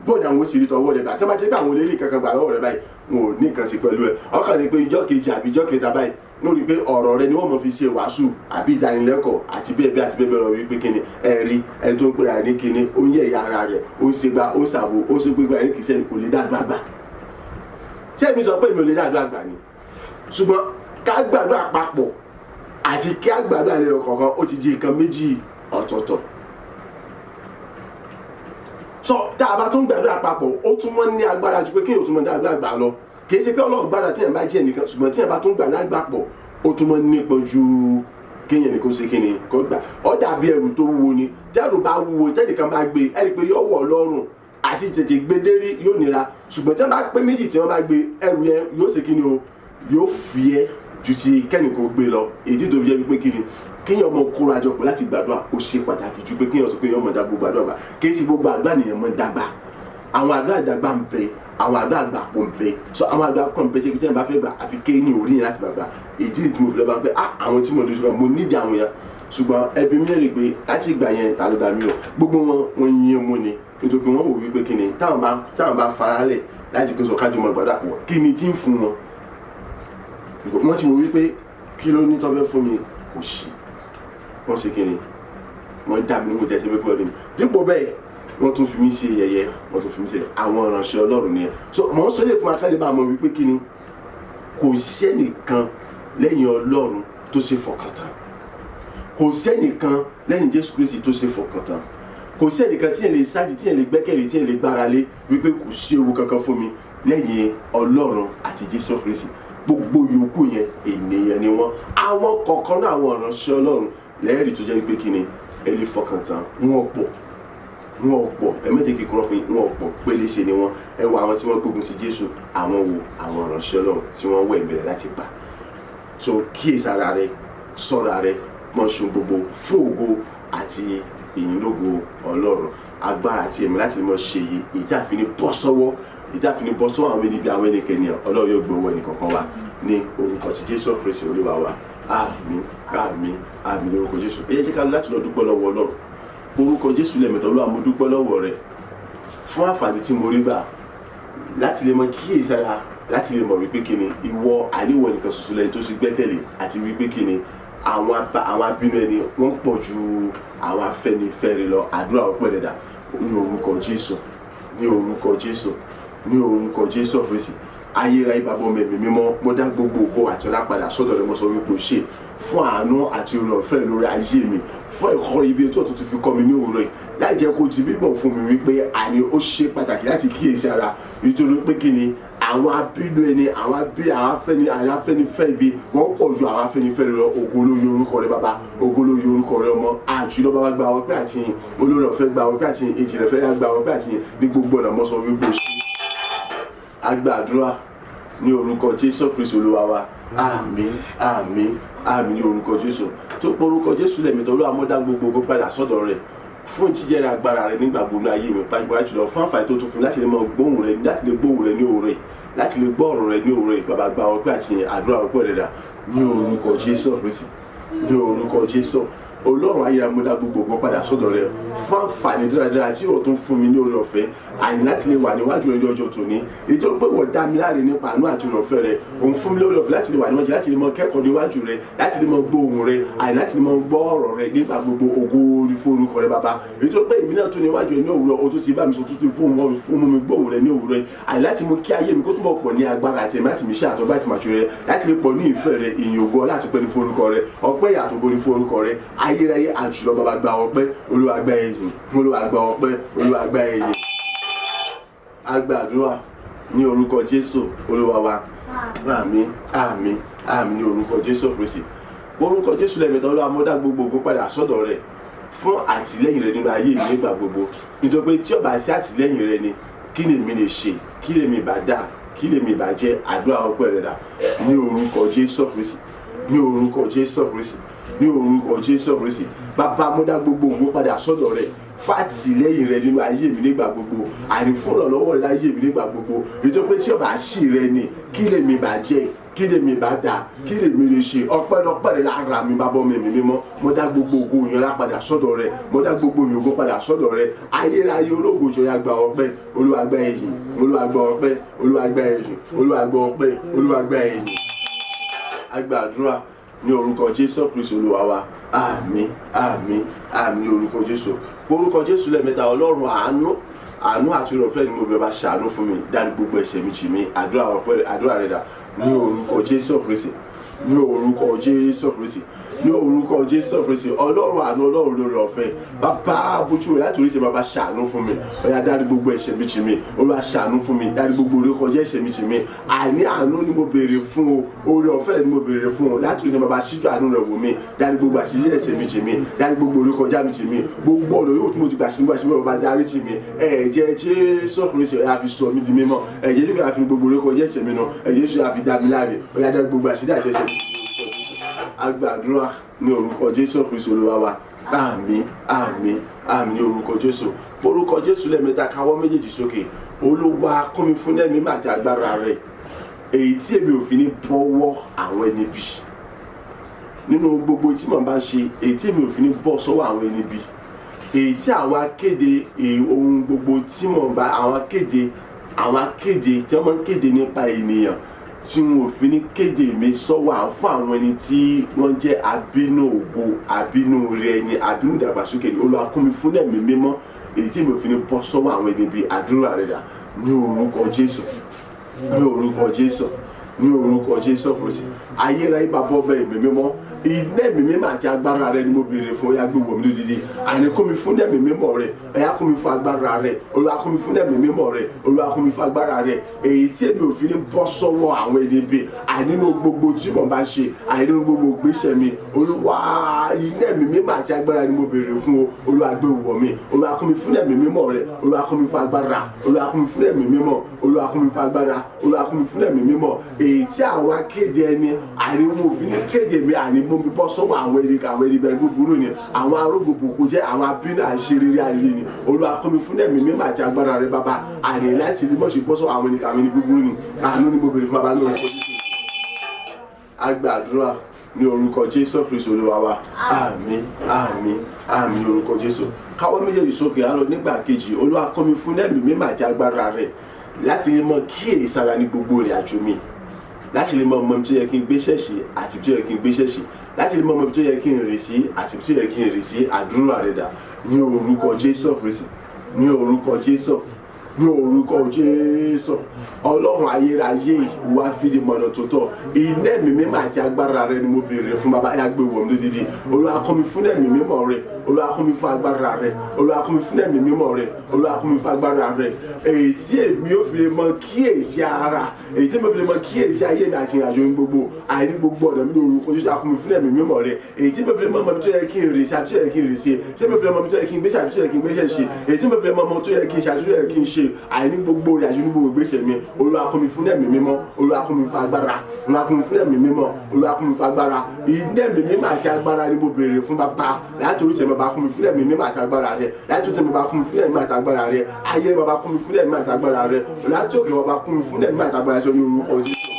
bóòdù àwọn òsì rí tọwọ́ rẹ̀ gbà. Tí wọ́n bá ti rí pé àwọn olè kankan gbà lọ́wọ́ rẹ̀ báyìí, wọn ò ní nǹkan sí pẹ̀lú ẹ̀. Ọkàn ni pé ijọ́ kejì àbí ijọ́ kẹta báyìí, wọ́n rí i pé ọ̀rọ̀ rẹ̀ ni wọ́n mọ̀ fi ṣe wàásù àbí ìdánilẹ́kọ̀ọ́ àti bẹ́ẹ̀ bẹ́ẹ̀ àti bẹ́ẹ̀ bẹ́ẹ̀ lọ, wípé kíni ẹ rí ẹni tó ń pera ní kíni, ó ń yẹ̀yà ara rẹ̀, ó ń ṣe gba, ó ń ṣàbò, ó ń ṣe gbégbá ẹni kìí ṣẹ́ni kò lè dàdúrà gbà. Tí èmi sọ pé èmi ò lè dàdúrà gbà ni, ṣùgbọ́n ká gbàdúrà papọ̀ àti kí á gbàdúrà lẹ́yọ kọ̀ọ̀kan, ó ti di nǹkan méjì ọ̀tọ̀ọ̀tọ̀. So tá a bá tún gbàdúrà papọ̀, ó tún mọ́ ní agbára ju pé kéèyàn tún mọ́ dàdúrà gbà lọ. Kì í ṣe pé Ọlọ́run gbàdúrà tí èèyàn bá jẹ́ nìkan, ṣùgbọ́n tí èèyàn bá tún gbàdúrà gbà pọ̀, ó tún mọ́ nípọn ju kéèyàn nìkan ṣe kíni kó gbà. Ó dàbí ẹrù tó wúwo ni. Tẹ́rù bá wúwo, tẹ́nìkan bá gbé, ẹ rí i pé yóò wọ̀ lọ́rùn àti tètè gbé dérí, yóò nira. Ṣùgbọ́n tí wọ́n bá pé méjì tí wọ́n bá gbé ẹrù yẹn, yóò ṣe kíni o, yóò fúyẹ́ ju ti kẹ́nìkan gbé lọ. Èyí tó fi jẹ́ wípé kíni, kéèyàn mọ kóra jọ pọ̀ láti gbàdúrà, ó ṣe pàtàkì ju pé kéèyàn sọ pé èèyàn mọ̀ dá gbogbo àdúrà gbà. Kì í ṣe gbogbo àdúrà nìyẹn mọ̀ dàgbà. Àwọn àdúrà dàgbà ń bẹ, àwọn àdúrà gbà pọ̀ ń bẹ. So àwọn àdúrà pọ̀ ń bẹ tí èèyàn bá fẹ́ gbà, àfi kéèyàn orí yẹn láti gbàgbà. Èyí tí mo fi lọ bá pé ah, àwọn tí mo dojú kọ, mo nídìí àwọn yẹn. Ṣùgbọ́n ẹbí mi lè pé láti ìgbà yẹn, ta ló dá mi o, gbogbo wọn wọn yín mú ni, nítorí pé wọ́n wò wípé kíni, táwọn bá faralẹ̀ láti pé sọ kájọ mọ gbàdúrà pọ̀, kíni tí ń fún wọn. Wọ́n ti wò wípé kí ló ní tọ́fẹ́ fún mi, kò sí. Wọ́n ṣe kíni, wọ́n dá mi níwò tẹ́sí pé ọdún mi. Dípò bẹ́ẹ̀, wọ́n tún fi mí ṣe yẹ̀yẹ́, wọ́n tún fi mí ṣe. Àwọn ìránṣẹ́ Ọlọ́run nìyẹn. So mọ̀ ń sọ lè fún akálẹ̀ bá mọ̀ wípé kíni, kò sẹ́nìkan lẹ́yìn Ọlọ́run tó ṣe fọkàn tán, kò sẹ́nìkan lẹ́yìn Jésù Kristi tó ṣe fọkàn tán, kò sẹ́nìkan tí yẹn lè sáàjì, tí yẹn lè gbẹ́kẹ̀lé, tí yẹn lè gbára lé wípé kò sí ewu kankan fún mi lẹ́yìn Ọlọ́run àti Jésù Kristi. Gbogbo yòókù yẹn, ènìyàn ni wọ́n. Àwọn kọ̀ọ̀kan náà, àwọn ìránṣẹ́ Ọlọ́run lẹ́ẹ̀rí tó jẹ́ wípé kíni, ẹ lè fọkàn tán, wọn pọ̀, wọn pọ̀. Ẹ méjì kíkúrọ́ fún yín, wọn pọ̀, péléṣe ni wọ́n. Ẹ wo àwọn tí wọ́n gbógun ti Jésù, àwọn wo? Àwọn ìránṣẹ́ Ọlọ́run tí wọ́n wẹ̀ bẹ̀rẹ̀ láti pa. So kíyèsára rẹ, ṣọ́ra rẹ, mọ̀ ṣe gbogbo fún ògo àti ìyìnlógo Ọlọ́run. Agbára àti ẹ̀mí láti mọ̀ ṣe yìí, èyí tá a fi ní bọ́ sọ́wọ́, èyí tá a fi ní bọ́ sọ́wọ́ àwọn ẹni bí àwọn ẹnikẹ́ni, Ọlọ́run yóò gbowó ẹnì kọ̀ọ̀kan wa ní orúkọ ti Jésù Kristi Olúwa wa. Àmín, àmín, àmín lórúkọ Jésù. Ẹ jẹ́ ká láti lọ dúpẹ́ lọ́wọ́ Ọlọ́run. Orúkọ Jésù lẹ́mẹ̀tọ́. Olúwa, mo dúpẹ́ lọ́wọ́ rẹ fún àǹfààní tí mo rí gbà láti lè mọ kíyèsára, láti lè mọ̀ wípé kíni, ìwọ àníwọ̀ nìkan ṣoṣo lẹ́yìn tó ṣe gbẹ́kẹ̀lé, àti wípé kíni, àwọn abínú ẹni wọ́n pọ̀ ju àwọn afẹ́nifẹ́re lọ. Àdúrà ọpẹ́ rẹ̀ dà ní orúkọ Jésù, ní orúkọ Jésù, ní orúkọ Jésù Kristi. Ayérayé, Bàbá, ọmọ, ẹ̀mí mímọ́, mo dá gbogbo ògo àti ọlá padà sọ́dọ̀ rẹ. Mo sọ wípé o ṣe fún àánú àti oore ọ̀fẹ́ lórí ayé mi, fún ẹ̀kọ́ ibi tó tún fi kọ́ mi ní òwúrọ̀ yìí, láì jẹ́ kó ti bíbọ̀ fún mi wípé àní ó ṣe pàtàkì láti kíyèsí ara, nítorí pé kí ni, àwọn abínú ẹni, àwọn abí àwọn afẹ́ni, àwọn afẹ́nifẹ́ ibi, wọ́n pọ̀ ju àwọn afẹ́nifẹ́re lọ. Ògo ló yọ orúkọ rẹ Bàbá, ògo ló yọ orúkọ rẹ Ọmọ. Àjùlọ Bàbá, gba ọpẹ́ àti yìn. Olórí ọ̀fẹ́, gba ọpẹ́ àti yìn. Ìjìnlẹ̀ fẹ́, gba ọpẹ́ àti yìn ní gbogbo ọ̀nà. Mọ́sán wípé o ṣe. Agbàdúrà ní orúkọ Jésù Kristu Olúwa wa. Àmín, àmín, àmín ní orúkọ Jésù. Tó pọ̀ orúkọ Jésù lẹ́mìtọ́. Olúwa, mo dá gbogbo ògo padà sọ́dọ̀ rẹ̀ fún jíjẹ́rìí agbára rẹ̀ nígbà gbogbo ayé mi, pàápàá jùlọ fún àǹfààní tó tún fún mi láti lè mọ gbóhùn rẹ̀, láti lè gbóhùn rẹ̀ ní òwúrọ̀ yìí, láti lè gbọ́ ọ̀rọ̀ rẹ̀ ní òwúrọ̀ yìí. Bàbá, gba ọpẹ́ àti àdúrà ọpẹ́ rẹ̀ dà ní orúkọ Jésù Kristi, ní orúkọ Jésù. Ọlọ́run ayérayé, mo dá gbogbo ògo padà sọ́dọ̀ rẹ̀ fún àǹfààní dáradára tí o tún fún mi ní oore ọ̀fẹ́ àyìn láti lè wà níwájú rẹ̀ ní ọjọ́ tòní, èyí tó pé wọ́n dá mi láre nípa àánú àti oore ọ̀fẹ́ rẹ̀. Òun fún mi lóore ọ̀fẹ́ láti lè wà níwájú, láti lè mọ kẹ́kọ̀ọ́ níwájú rẹ̀, láti lè mọ gbọ́ ohùn rẹ̀, àyìn láti lè mọ gbọ́ ọ̀rọ̀ rẹ̀ nígbà gbogbo. Ògo ní forúkọ rẹ̀, Bàbá. Èyí tó pé èmi náà tún níwájú rẹ̀ ní òwúrọ̀, o tún ti bá mi sọ tuntun fún mi gbọ́ ohùn rẹ̀ ní òwúrọ̀, àyìn láti mú kí ayé mi kó túbọ̀ pọ̀ ní agbára àti ẹ̀mí láti mi ṣe àtọ́gbà àti màtúrẹ́ rẹ̀, láti lè pọ̀ ní ìfẹ́ rẹ̀. Ìyìn, ògo, ọlá àti ọpẹ́ ní forúkọ rẹ̀. Ọpẹ́ ìyàtọ̀ ní forúkọ rẹ̀. Ayérayé, àjùlọ Bàbá, gba ọpẹ́. Olúwa, gba ẹ̀yìn. Olúwa, gba ọpẹ́. Olúwa, gba ẹ̀yìn. Agbàdúrà ní orúkọ Jésù Olúwa wa. Àmín, àmín, àmín ní orúkọ Jésù Kristi. Orúkọ Jésù lẹ́mẹ̀tọ́. Olúwa, mo dá gbogbo ògo padà sọ́dọ̀ rẹ̀ fún àtìlẹ́yìn rẹ̀ nínú ayé mi nígbà gbogbo, nítorí pé tí ó bá sí àtìlẹ́yìn rẹ̀ ni, kí ni èmi lè ṣe? Kí lèmi bá dà? Kí lèmi bá jẹ́? Àdúrà ọpẹ́ rẹ̀ dà ní orúkọ Jésù Kristi, ní orúkọ Jésù Kristi, ní orúkọ Jésù Kristi. Bàbá, mo dá gbogbo ògo padà sọ́dọ̀ rẹ̀. Fàtìlẹ́yìn rẹ nínú ayé mi nígbà gbogbo, àní fún ìrànlọ́wọ́ rẹ láyé mi nígbà gbogbo. Ètò pé tí ọba ṣì rẹ ni kí lèmi bàjẹ́, kí lèmi bá dà, kí lèmi lè ṣe. Ọpẹ́lọpẹ́ rẹ lára mi bá bọ́ mi mi mímọ́. Mo dá gbogbo ògo ìyanra padà sọ́dọ̀ rẹ, mo dá gbogbo ìyókò padà sọ́dọ̀ rẹ. Ayérayé ológo jọ̀ọ́ gba ọpẹ́, Olúwa gba ẹ̀yìn, Olúwa gba ọpẹ́, Olúwa gba ẹ̀yìn, Olúwa gba ọpẹ́, Olúwa gba ẹ̀yìn. A gbàdúrà ní orúkọ Jésù Kristi Olúwa wa. Àmín, àmín, àmín ní orúkọ Jésù. Orúkọ Jésù lẹ́ẹ̀mẹ́ta. Ọlọ́run àánú, àánú àti ìrọ̀fẹ́ ni mo bẹ̀ bá ṣàánú fún mi, dárí gbogbo ẹ̀ṣẹ̀ mi jì mí. Àdúrà ọpẹ́, àdúrà rẹ̀ dà ní orúkọ Jésù Kristi, ní orúkọ Jésù Kristi, ní orúkọ Jésù Kristi. Ọlọ́run àánú, Ọlọ́run lórí ọ̀fẹ́, bàbá bójú rẹ̀ láti orí ti bàbá ṣàánú fún mi. Ọ̀yá dárí gbogbo ẹ̀ṣẹ̀ mi jì mí. Olúwa ṣàánú fún mi, dárí gbogbo orí kọjá ẹ̀ṣẹ̀ mi jì mí. Àní àánú ni mo béèrè fún o, oore ọ̀fẹ́ ni mo béèrè fún o. Láti orí ti bàbá ṣíjú àánú rẹ̀ wò mí, dárí gbogbo àṣìṣe ẹ̀ṣẹ̀ mi jì mí, dárí gbogbo orí kọjá mi jì mí. Gbogbo ọ̀nà yóò tí mo ti gbà sí nígbà sí bàbá dárí jì mí. Ẹ̀jẹ̀ Jésù Kristi ọ̀yá fi sọ mí di mímọ́. Ẹ̀jẹ̀ Jésù fi gbogbo orí kọjá ẹ̀ṣẹ̀ mi nù. Ẹ̀jẹ̀ Jésù fi dá mi láre. Ọ̀yá dárí gbogbo àṣìṣe àti ẹ̀ṣẹ̀ mi. A gbàdúrà ní orúkọ Jésù Kristi Olúwa wa. Àmín, àmín, àmín ní orúkọ Jésù. Orúkọ Jésù lẹ́ẹ̀mẹ́ta, káwọ́ méjèèjì sókè. Olúwa kún mi fún ẹ̀mí àti agbára rẹ̀, èyí tí èmi ò fi ní bọ́wọ́ àwọn ẹni bí nínú gbogbo tí mò ń bá ṣe, èyí tí èmi ò fi ní bọ́ sọ́wọ́ àwọn ẹni bí, èyí tí àwọn akéde ohun gbogbo tí mò ń bá àwọn akéde, àwọn akéde tí wọ́n máa ń kéde nípa ènìyàn, tí wọn ò fi ní kéde mi sọ́wọ́ fún àwọn ẹni tí wọ́n jẹ́ abínú ògo, abínú rẹ ni, abínú ìdàgbàsókè ni. Olúwa kún mi fún ẹ̀mí mímọ́, èyí tí mi ò fi ní bọ́ sọ́wọ́ àwọn ẹni bí. Àdúrà rẹ̀ dà ní orúkọ Jésù, ní orúkọ Jésù, ní orúkọ Jésù Kristi. Ayérayé bàbá ọba ẹ̀mí mímọ́, iná ẹ̀mí mímọ́ àti agbára rẹ ni mo béèrè fún. Ọ̀yá gbé wọ̀ mí lódìdí. Àní kún mi fún ẹ̀mí mímọ́ rẹ, ọ̀yá kún mi fún agbára rẹ. Olúwa kún mi fún ẹ̀mí mímọ́ rẹ, Olúwa kún mi fún agbára rẹ, èyí tí èmi ò fi ní bọ́ sọ́wọ́ àwọn ẹni bí àní nínú gbogbo tí mo bá ṣe, àní nínú gbogbo ìgbésẹ̀ mi. Olúwa, iná ẹ̀mí mímọ́ àti agbára ni mo béèrè fún o. Olúwa gbé wọ̀ mí. Olúwa kún mi fún ẹ̀mí mímọ́ rẹ, Olúwa kún mi fún agbára, Olúwa kún mi fún ẹ̀mí mímọ́, Olúwa kún mi fún agbára, Olúwa kún mi fún ẹ̀mí mímọ́, èyí tí àwọn akéde ẹni àní wọn ò fi ní kéde mi, àní mú mi bọ́ sọ́wọ́ àwọn ẹni, àwọn ẹni bẹ́ẹ̀ búburú ni, àwọn arógbòbò kò jẹ́ àwọn abínú àṣerere àìlè ni. Olúwa kún mi fún ẹ̀mí mímọ́ àti agbára rẹ bàbá, àní láti ní mọ̀ṣẹ́ bọ́ sọ́wọ́ àwọn ẹni, àwọn ẹni búburú ni. Àánú ni mo béèrè fún bàbá lórí. A gbàdúrà ní orúkọ Jésù Kristi Olúwa wa. Àmín, àmín, àmín ní orúkọ Jésù. Káwọ́ méjèèjì sókè, á lọ nígbà kejì. Olúwa kún mi fún ẹ̀mí mímọ́ àti agbára rẹ láti lè mọ kíyèsára ní gbogbo ìrìn àjò mi, láti lè mọ ọmọ tó yẹ kí n gbéṣẹ́ sí àti tó yẹ kí n gbéṣẹ́ sí, láti lè mọ ọmọ tó yẹ kí n rìn sí àti tó yẹ kí n rìn sí. Àdúrà rẹ dà ní orúkọ Jésù Kristi, ní orúkọ Jésù, ní orúkọ Jésù. Ọlọ́run ayérayé, wá fìdí mọ̀nà tó tọ́. Iná ẹ̀mí mímọ́ àti agbára rẹ ni mo béèrè fún bàbá, yà gbé wọ̀ mí lódìdí. Olúwa kún mi fún ẹ̀mí mímọ́ rẹ, Olúwa kún mi fún agbára rẹ, Olúwa kún mi fún ẹ̀mí mímọ́ rẹ, Olúwa kún mi fún agbára rẹ, èyí tí èmi ò fi lè mọ kíyèsí ara, èyí tí èmi ò fi lè mọ kíyèsí ayé mi àti ìrìnàjò mi gbogbo, àìní gbogbo ọ̀nà mi ní orúkọ Jésù. Kún mi fún ẹ̀mí mímọ́ rẹ, èyí tí èmi ò fi lè mọ ọmọ tó yẹ kí n rìn sí àti tó yẹ kí n rìn sí, tí èmi ò fi lè mọ ọmọ tó yẹ kí n gbé sí àti tó yẹ kí n gbé sí, èyí tí èmi ò fi lè mọ ọmọ tó yẹ kí n ṣe àti tó yẹ kí n ṣe, àìní gbogbo ìrìnàjò ní gbogbo ìgbésẹ̀ mi. Olúwa kún mi fún ẹ̀mí mímọ́, Olúwa kún mi fún agbára, Olúwa kún mi fún ẹ̀mí mímọ́, Olúwa kún mi fún agbára. Iná ẹ̀mí mímọ́ àti agbára ni mo béèrè fún bàbá. Láti orí tẹ̀mí bàbá, kún mi fún ẹ̀mí mímọ́ àti agbára rẹ. Láti orí tẹ̀mí bàbá, kún mi fún ẹ̀mí àti agbára rẹ. Ayé bàbá, kún mi fún ẹ̀mí àti agbára rẹ. Láti òkè bàbá, kún mi fún ẹ̀mí àti agbára rẹ ní orúkọ Jésù.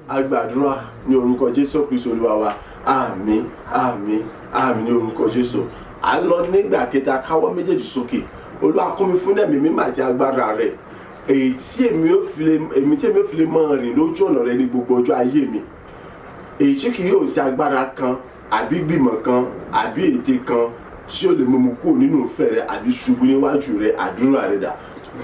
A gbàdúrà ní orúkọ Jésù Kristi Olúwa wa. Àmín, àmín, àmín ní orúkọ Jésù. À ń lọ nígbà kẹta, káwọ́ méjèèjì sókè. Olúwa kún mi fún ẹ̀mí mímọ́ àti agbára rẹ, èyí tí èmi ò fi lè èmi tí èmi ò fi lè máa rìn lójú ọ̀nà rẹ ní gbogbo ọjọ́ ayé mi, èyí tí kì yóò sí agbára kan àbí gbìmọ̀ kan àbí ète kan tí ó lè mú mi kúrò nínú ìfẹ́ rẹ àbí ṣubú níwájú rẹ. Àdúrà rẹ dà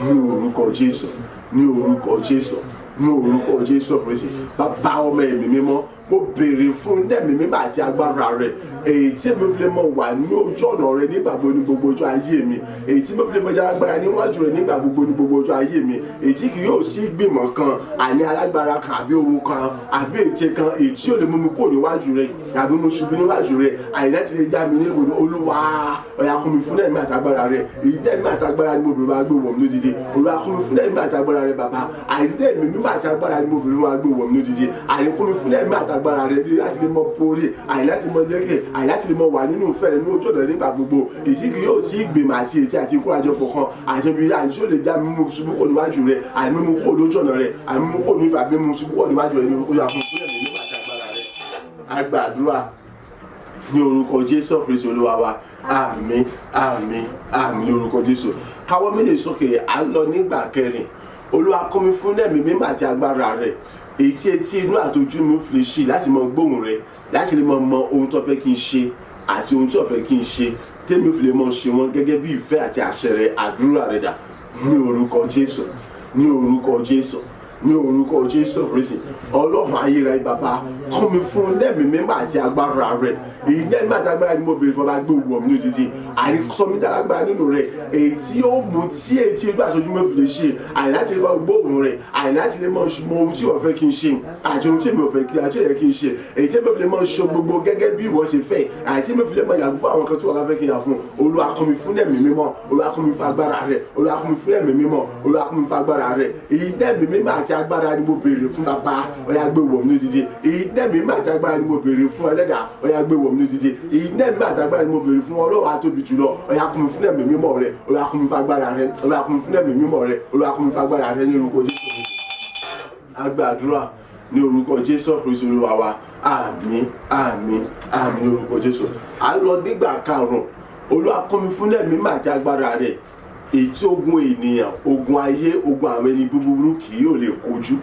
ní orúkọ Jésù, ní orúkọ Jésù, ní orúkọ Jésù Kristi. Bàbá, ọmọ, ẹ̀mí mímọ́, mo béèrè fún ẹ̀mí mímọ́ àti agbára rẹ, èyí tí èmi fi lè mọ wà ní ojú ọ̀nà rẹ nígbà gbogbo ní gbogbo ọjọ́ ayé mi, èyí tí mo fi lè mọ agbára níwájú rẹ nígbà gbogbo ní gbogbo ọjọ́ ayé mi, èyí tí kì yóò sí gbìmọ̀ kan, àní alágbára kan, àbí ohun kan, àbí ète kan, èyí tí yóò lè mú mi kúrò níwájú rẹ àbí mo ṣubú níwájú rẹ, àìláti lè já mi ní ìwòrán. Olúwa, ọ̀yà kún mi fún ẹ̀mí àtàgbára rẹ. Èyí ẹ̀mí àtàgbára ni mo bèrè, wá gbé wọ̀ mí lódìdí. Olúwa kún mi fún ẹ̀mí àtàgbára rẹ bàbá. Àìní ẹ̀mí mímọ́ àti agbára ni mo bèrè, wá gbé wọ̀ mí lódìdí. Àìní kún mi fún ẹ̀mí àtàgbára. àtagbára rẹ ní láti lè mọ borí, àní láti mọ lékè, àní láti lè mọ wà nínú ìfẹ́ rẹ ní ojú ọ̀nà nígbà gbogbo, èyí kì yóò sí ìgbìmọ̀ àti ètí àti ìkórajọpọ̀ kan àti ibi àní tí ó lè dá mímú ṣubú kò níwájú rẹ, àní mímú kò lójú ọ̀nà rẹ, àní mímú kò nífà, mímú ṣubú kò níwájú rẹ ní orúkọ Jésù. Fún ẹ̀mí mímọ́ àti agbára rẹ, agbàdúrà ní orúkọ Jésù Kristi Olúwa wa. Àmín, àmín, àmín ní orúkọ Jésù. Káwọ́ méjèèjì sókè, à ń lọ nígbà kẹrin. Olúwa, kún mi fún ẹ̀mí mímọ́ àti agbára rẹ̀, èyí tí etí inú àtojú mi fi lè ṣí láti mọ gbóhùn rẹ̀, láti lè mọ mọ ohun tó fẹ́ kí n ṣe àti ohun tí ò fẹ́ kí n ṣe, tèmi fi lè mọ ṣe wọn gẹ́gẹ́ bí ìfẹ́ àti àṣẹ rẹ̀. Àdúrà rẹ̀ dà ní orúkọ Jésù, ní orúkọ Jésù, ní orúkọ Jésù Kristi. Ọlọ́run ayérayé bàbá, kún mi fún lẹ́mìí mímọ́ àti agbára rẹ̀. Èyí lẹ́mìí àti agbára ni mo béèrè fún, ọba gbé wọ̀ mí lójijì, àní sọ mí dálágbára nínú rẹ̀, èyí tí ó mú tí etí ojú àṣojú mi fi lè ṣe, àní láti lè máa gbóhùn rẹ̀, àní láti lè máa mọ ohun tí ìwọ fẹ́ kí n ṣe àti ohun tí èmi ò fẹ́ kí àti òye kí n ṣe, èyí tí èmi fi lè máa ṣe gbogbo gẹ́gẹ́ bí ìwọ ṣe fẹ́, àti tí èmi fi lè máa yàgò fún àwọn kan tí wọ́n bá fẹ́ kí n yà fún. Olúwa, kún mi fún ẹ̀mí mímọ́. Olúwa, kún mi fún agbára rẹ̀. Olúwa, kún mi fún ẹ̀mí mímọ́. Olúwa, kún mi fún agbára rẹ̀. Èyí ẹ̀mí mímọ́ àti agbára ni mo béèrè fún bàbá, ó yá gbé wọ̀ mí lójijì. Èyí ẹ̀mí mímọ́ àti agbára ni mo béèrè fún ẹlẹ́dàá, ó yá gbé wọ̀ mí lójijì. Èyí ẹ̀mí mímọ́ àti agbára ni mo béèrè fún Ọlọ́run àtóbi jùlọ, ó yá kún mi fún ẹ̀mí mímọ́ rẹ̀. Olúwa, kún mi fún agbára rẹ̀. Olúwa, kún mi fún ẹ̀mí mímọ́ rẹ̀. Olúwa, kún mi fún agbára rẹ̀ ní orúkọ Jésù. Agbàdúrà ní orúkọ Jésù Kristu Olúwa wa. Àmín, àmín, àmín ní orúkọ Jésù. À ń lọ nígbà karùn-ún. Olúwa, kún mi fún ẹ̀mí mímọ́ àti agbára rẹ̀, èyí tí ogun ènìyàn, ogun ayé, ogun àwọn ẹni búburú kì yóò lè kojú,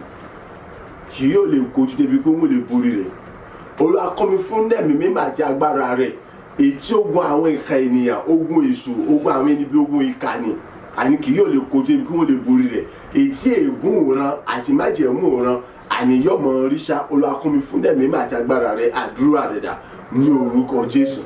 kì yóò lè kojú débi pé wọ́n lè borí rẹ̀. Olúwa, kún mi fún ẹ̀mí mímọ́ àti agbára rẹ̀, èyí tí ogun àwọn ìka ènìyàn, ogun èṣù, ogun àwọn ẹni bí ogun ìkànnì, àní kì yóò lè kojú débi pé wọ́n lè borí rẹ̀, èyí tí ègún òran àti májẹ̀mú òran àníyànmọ́ ríṣà. Olúwa, kún mi fún ẹ̀mí mímọ́ àti agbára rẹ̀. Àdúrà rẹ̀ dà ní orúkọ Jésù,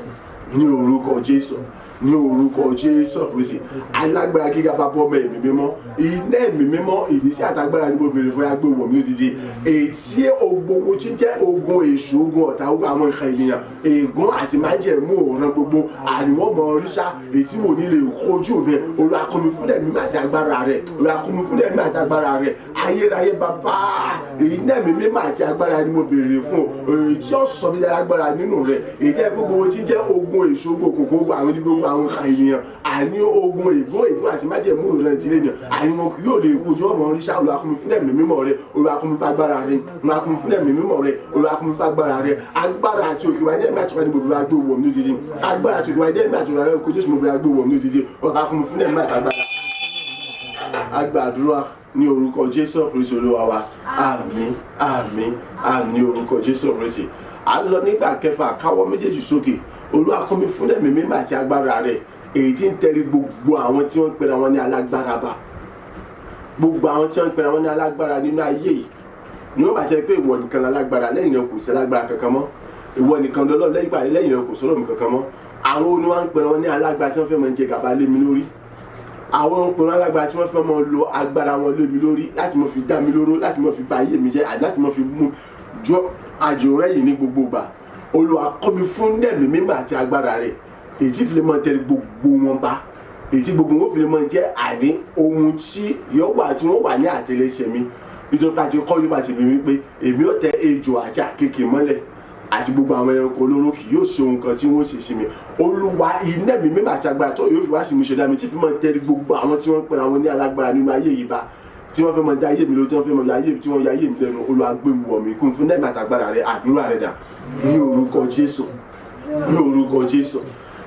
ní orúkọ Jésù, ní orúkọ Jésù Kristi. Alágbára gíga, bàbá, ọmọ, ẹ̀mí mímọ́, iná ẹ̀mí mímọ́, ìbísí àtàgbára ni mo béèrè fún, yàgbé wọ̀ mí odidi, èyí tí ogun tí jẹ́ ogun èṣù, ogun ọ̀tá, ogun àwọn ìka ènìyàn, ègún àti májẹ̀mú òran gbogbo àníwọ̀n mọ́ ríṣà, èyí tí mo ní lè kojú mi. Olúwa, kún mi fún ẹ̀mí mímọ́ àti agbára rẹ̀. Olúwa, kún mi fún ẹ̀mí àti agbára rẹ̀. Ayérayé bàbá, iná ẹ̀mí mímọ́ àti agbára ni mo béèrè fún, èyí tí ó sọ mí lágbára nínú rẹ̀, èyí tí gbogbo tí jẹ́ ogun èṣù, ogun òkùnkùn, ogun àwọn ibi, ogun àwọn ìka ènìyàn, àní ogun ègún àti májẹ̀mú ìran ìdílé ni àní wọn kì yóò lè kojú ọmọ ríṣà. Olúwa, kún mi fún ẹ̀mí mímọ́ rẹ̀. Olúwa, kún mi fún agbára rẹ̀. Olúwa, kún mi fún ẹ̀mí mímọ́ rẹ̀. Olúwa, kún mi fún agbára rẹ̀. Agbára àti òkè wáyé ẹ̀mí àti wáyé gbogbo agbó wọ̀ mí lójijì. Agbára àti òkè wáyé ẹ̀mí àti wáyé kojú gbogbo agbó wọ̀ mí lójijì. Olúwa, kún mi fún ẹ̀mí àti agbára. Agbàdúrà ní orúkọ Jésù Kristi Olúwa wa. Àmín, àmín, àmín ní orúkọ Jésù Kristi. À ń lọ nígbà kẹfà. Káwọ́ méjèèjì sókè. Olúwa, kún mi fún ẹ̀mí mímọ́ àti agbára rẹ̀, èyí tí ń tẹrí gbogbo àwọn tí wọ́n ń pera wọn ní alágbára bá, gbogbo àwọn tí wọ́n ń pera wọn ní alágbára nínú ayé yìí. Ní wọ́n bá jẹ́ pé ìwọ nìkan lálágbára, lẹ́yìn rẹ̀ kò sí alágbára kankan mọ́. Ìwọ nìkan lọ́lọ́, lẹ́yìn ìgbà lẹ́yìn rẹ̀ kò sọ́rọ̀ mi kankan mọ́. Àwọn oní wọn ń pera wọn ní alágbára tí wọ́n fẹ́ máa ń jẹ gàba lé mi lórí, àwọn ń pera wọn alágbára tí wọ́n fẹ́ máa lo agbára wọn lé mi lórí láti máa fi dá mi lóró, láti máa fi bà ayé mi jẹ́, àti láti máa fi mú jọ àjò rẹ̀ yìí ní gbogbo ìgbà. Olúwa, kọ́ mi fún ẹ̀mí mímọ́ àti agbára rẹ̀, èyí tí fi lè máa tẹ̀lé gbogbo wọn bá, èyí tí gbogbo wọn fi lè máa jẹ́ àní ohun tí yóò wà tí wọ́n wà ní àtẹlẹsẹ̀ mi, nítorí pé a ti kọ́ nípa tèmi wípé èmi ò tẹ ejò àti àkekèé mọ́lẹ̀ àti gbogbo àwọn ẹranko olóró, kì yóò ṣe ohun kan tí wọ́n ṣe sí mi. Olúwa, iná ẹ̀mí mímọ́ àti agbára tó yóò fi wá sí mi ṣẹ̀dá mi, tí fi máa tẹ̀lé gbogbo àwọn tí wọ́n ń pera wọn ní alágbára nínú ayé yìí bá, tí wọ́n fẹ́ máa dá ayé mi lójú, tí wọ́n fẹ́ máa ya ayé, tí wọ́n ya ayé mi lẹ́nu. Olúwa, gbé mi wọ̀ mí, kún fún ẹ̀mí àtàgbára rẹ̀. Àdúrà rẹ̀ dà ní orúkọ Jésù, ní orúkọ Jésù,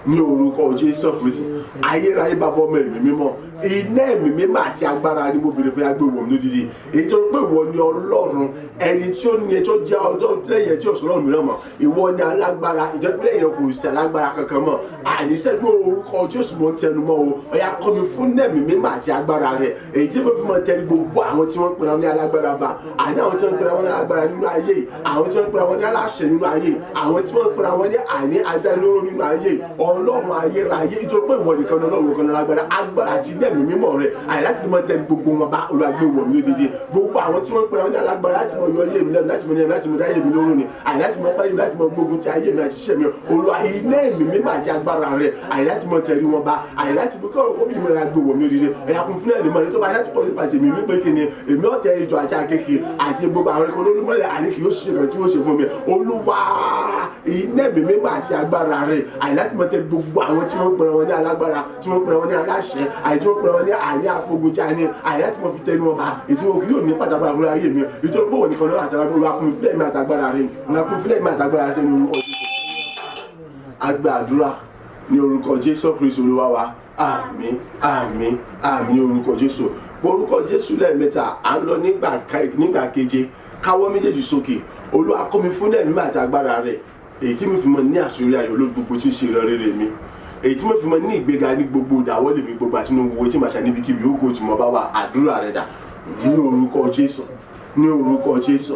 ní orúkọ Jésù Kristi. Ayérayé bàbá, ọmọ, ẹ̀mí mímọ́, iná ẹ̀mí mímọ́ àti agbára ni mo béèrè fún, yàgbé wọ̀ mí lódìdí, èyí tó pé ìwọ ni Ọlọ́run, ẹni tí ó ní tó jẹ́ ọjọ́ lẹ́yìn tí òṣèlú mìíràn mọ̀. Ìwọ ni alágbára ìjọba, lẹ́yìn rẹ kò sí alágbára kankan mọ́. Àníṣe pé orúkọ Jésù mọ̀ ń tẹnu mọ́ o. Ọ̀yà, kọ́ mi fún ẹ̀mí mímọ́ àti agbára rẹ̀, èyí tí mo fi mọ̀ tẹ̀lé gbogbo àwọn tí wọ́n pera wọn ní alágbára bá, àní àwọn tí wọ́n pera wọn ní alágbára nínú ayé yìí, àwọn tí wọ́n pera wọn ní aláṣẹ nínú ayé yìí, àwọn tí wọ́n pera wọn ní àní adánilóró nínú ayé yìí. Ọlọ́run ayérayé, nítorí pé ìwọ nìkan ni Ọlọ́run kan lágbára, agbára àti ilé ẹ̀mí mímọ́ rẹ àyè láti mọ tẹ gbogbo wọn bá. Olúwa gbé wọ̀ mí lódìdí. Gbogbo àwọn tí wọ́n ń pera wọn ní alágbára láti mọ yọ ayé mi lẹ́nu, láti mọ ní ẹ̀mí, láti mọ dá ayé mi lóró ni, àyè láti mọ páyé mi, láti mọ gbógun ti ayé mi àti iṣẹ́ mi, Olúwa iná ẹ̀mí mímọ́ àti agbára rẹ àyè láti mọ tẹrí wọn bá, àyè láti mọ kọ́ kófìdí mi rẹ gbé wọ̀ mí lódìdí. Ẹ̀yà kún fún ẹ̀mí mọ́ni tó bá yàtọ̀ kọ́ nípa tèmi wípé kí ni èmi ọ̀tẹ̀ ìjọ àti akéèké àti gbogbo àwọn ẹ̀kọ́ lólúmọ́lẹ̀ àní kì yóò ṣe kan tí yóò ṣe fún mi. Olúwa iná ẹ̀mí mímọ́ àti agbára rẹ àyè láti mọ tẹrí gbogbo àwọn tí wọ́n pera wọn ní alágbára, tí wọ́n pera wọn ní aláṣẹ, àyè tí wọ́n pera wọn ní àní àfogunjani, àyè láti mọ fi tẹrí wọn bá, ètí wọn kì yóò ní pàtàkì àwọn ayé mi, ìtọ́jú pé wọn nìkan lọ́wọ́ àtàlágbára. Olúwa kún mi fúnlẹ̀ mi àtàgbára rẹ, Olúwa kún fúnlẹ̀ mi àtàgbára rẹ ní orúkọ Jésù. A gba àdúrà ní orúkọ Jésù Kristu Olúwa wa. Àmín, àmín, àmín ní orúkọ Jésù. Orúkọ Jésù lẹ́ẹ̀mẹ́ta, à ń lọ nígbà keje. Káwọ́ méjèèjì sókè. Olúwa kọ́ mi fún ẹ̀mí àti agbára rẹ̀, èyí tí mo fi mọ ní àṣírí ayọ̀ lórí gbogbo tí ń ṣe ìrọ̀rẹ́ mi, èyí tí mo fi mọ ní ìgbéga ní gbogbo ìdáwọ́lé mi gbogbo àti nínú gbogbo tí màá ṣe níbikíbi ó kó tí mo bá wà. Àdúrà rẹ̀ dà ní orúkọ Jésù, ní orúkọ Jésù,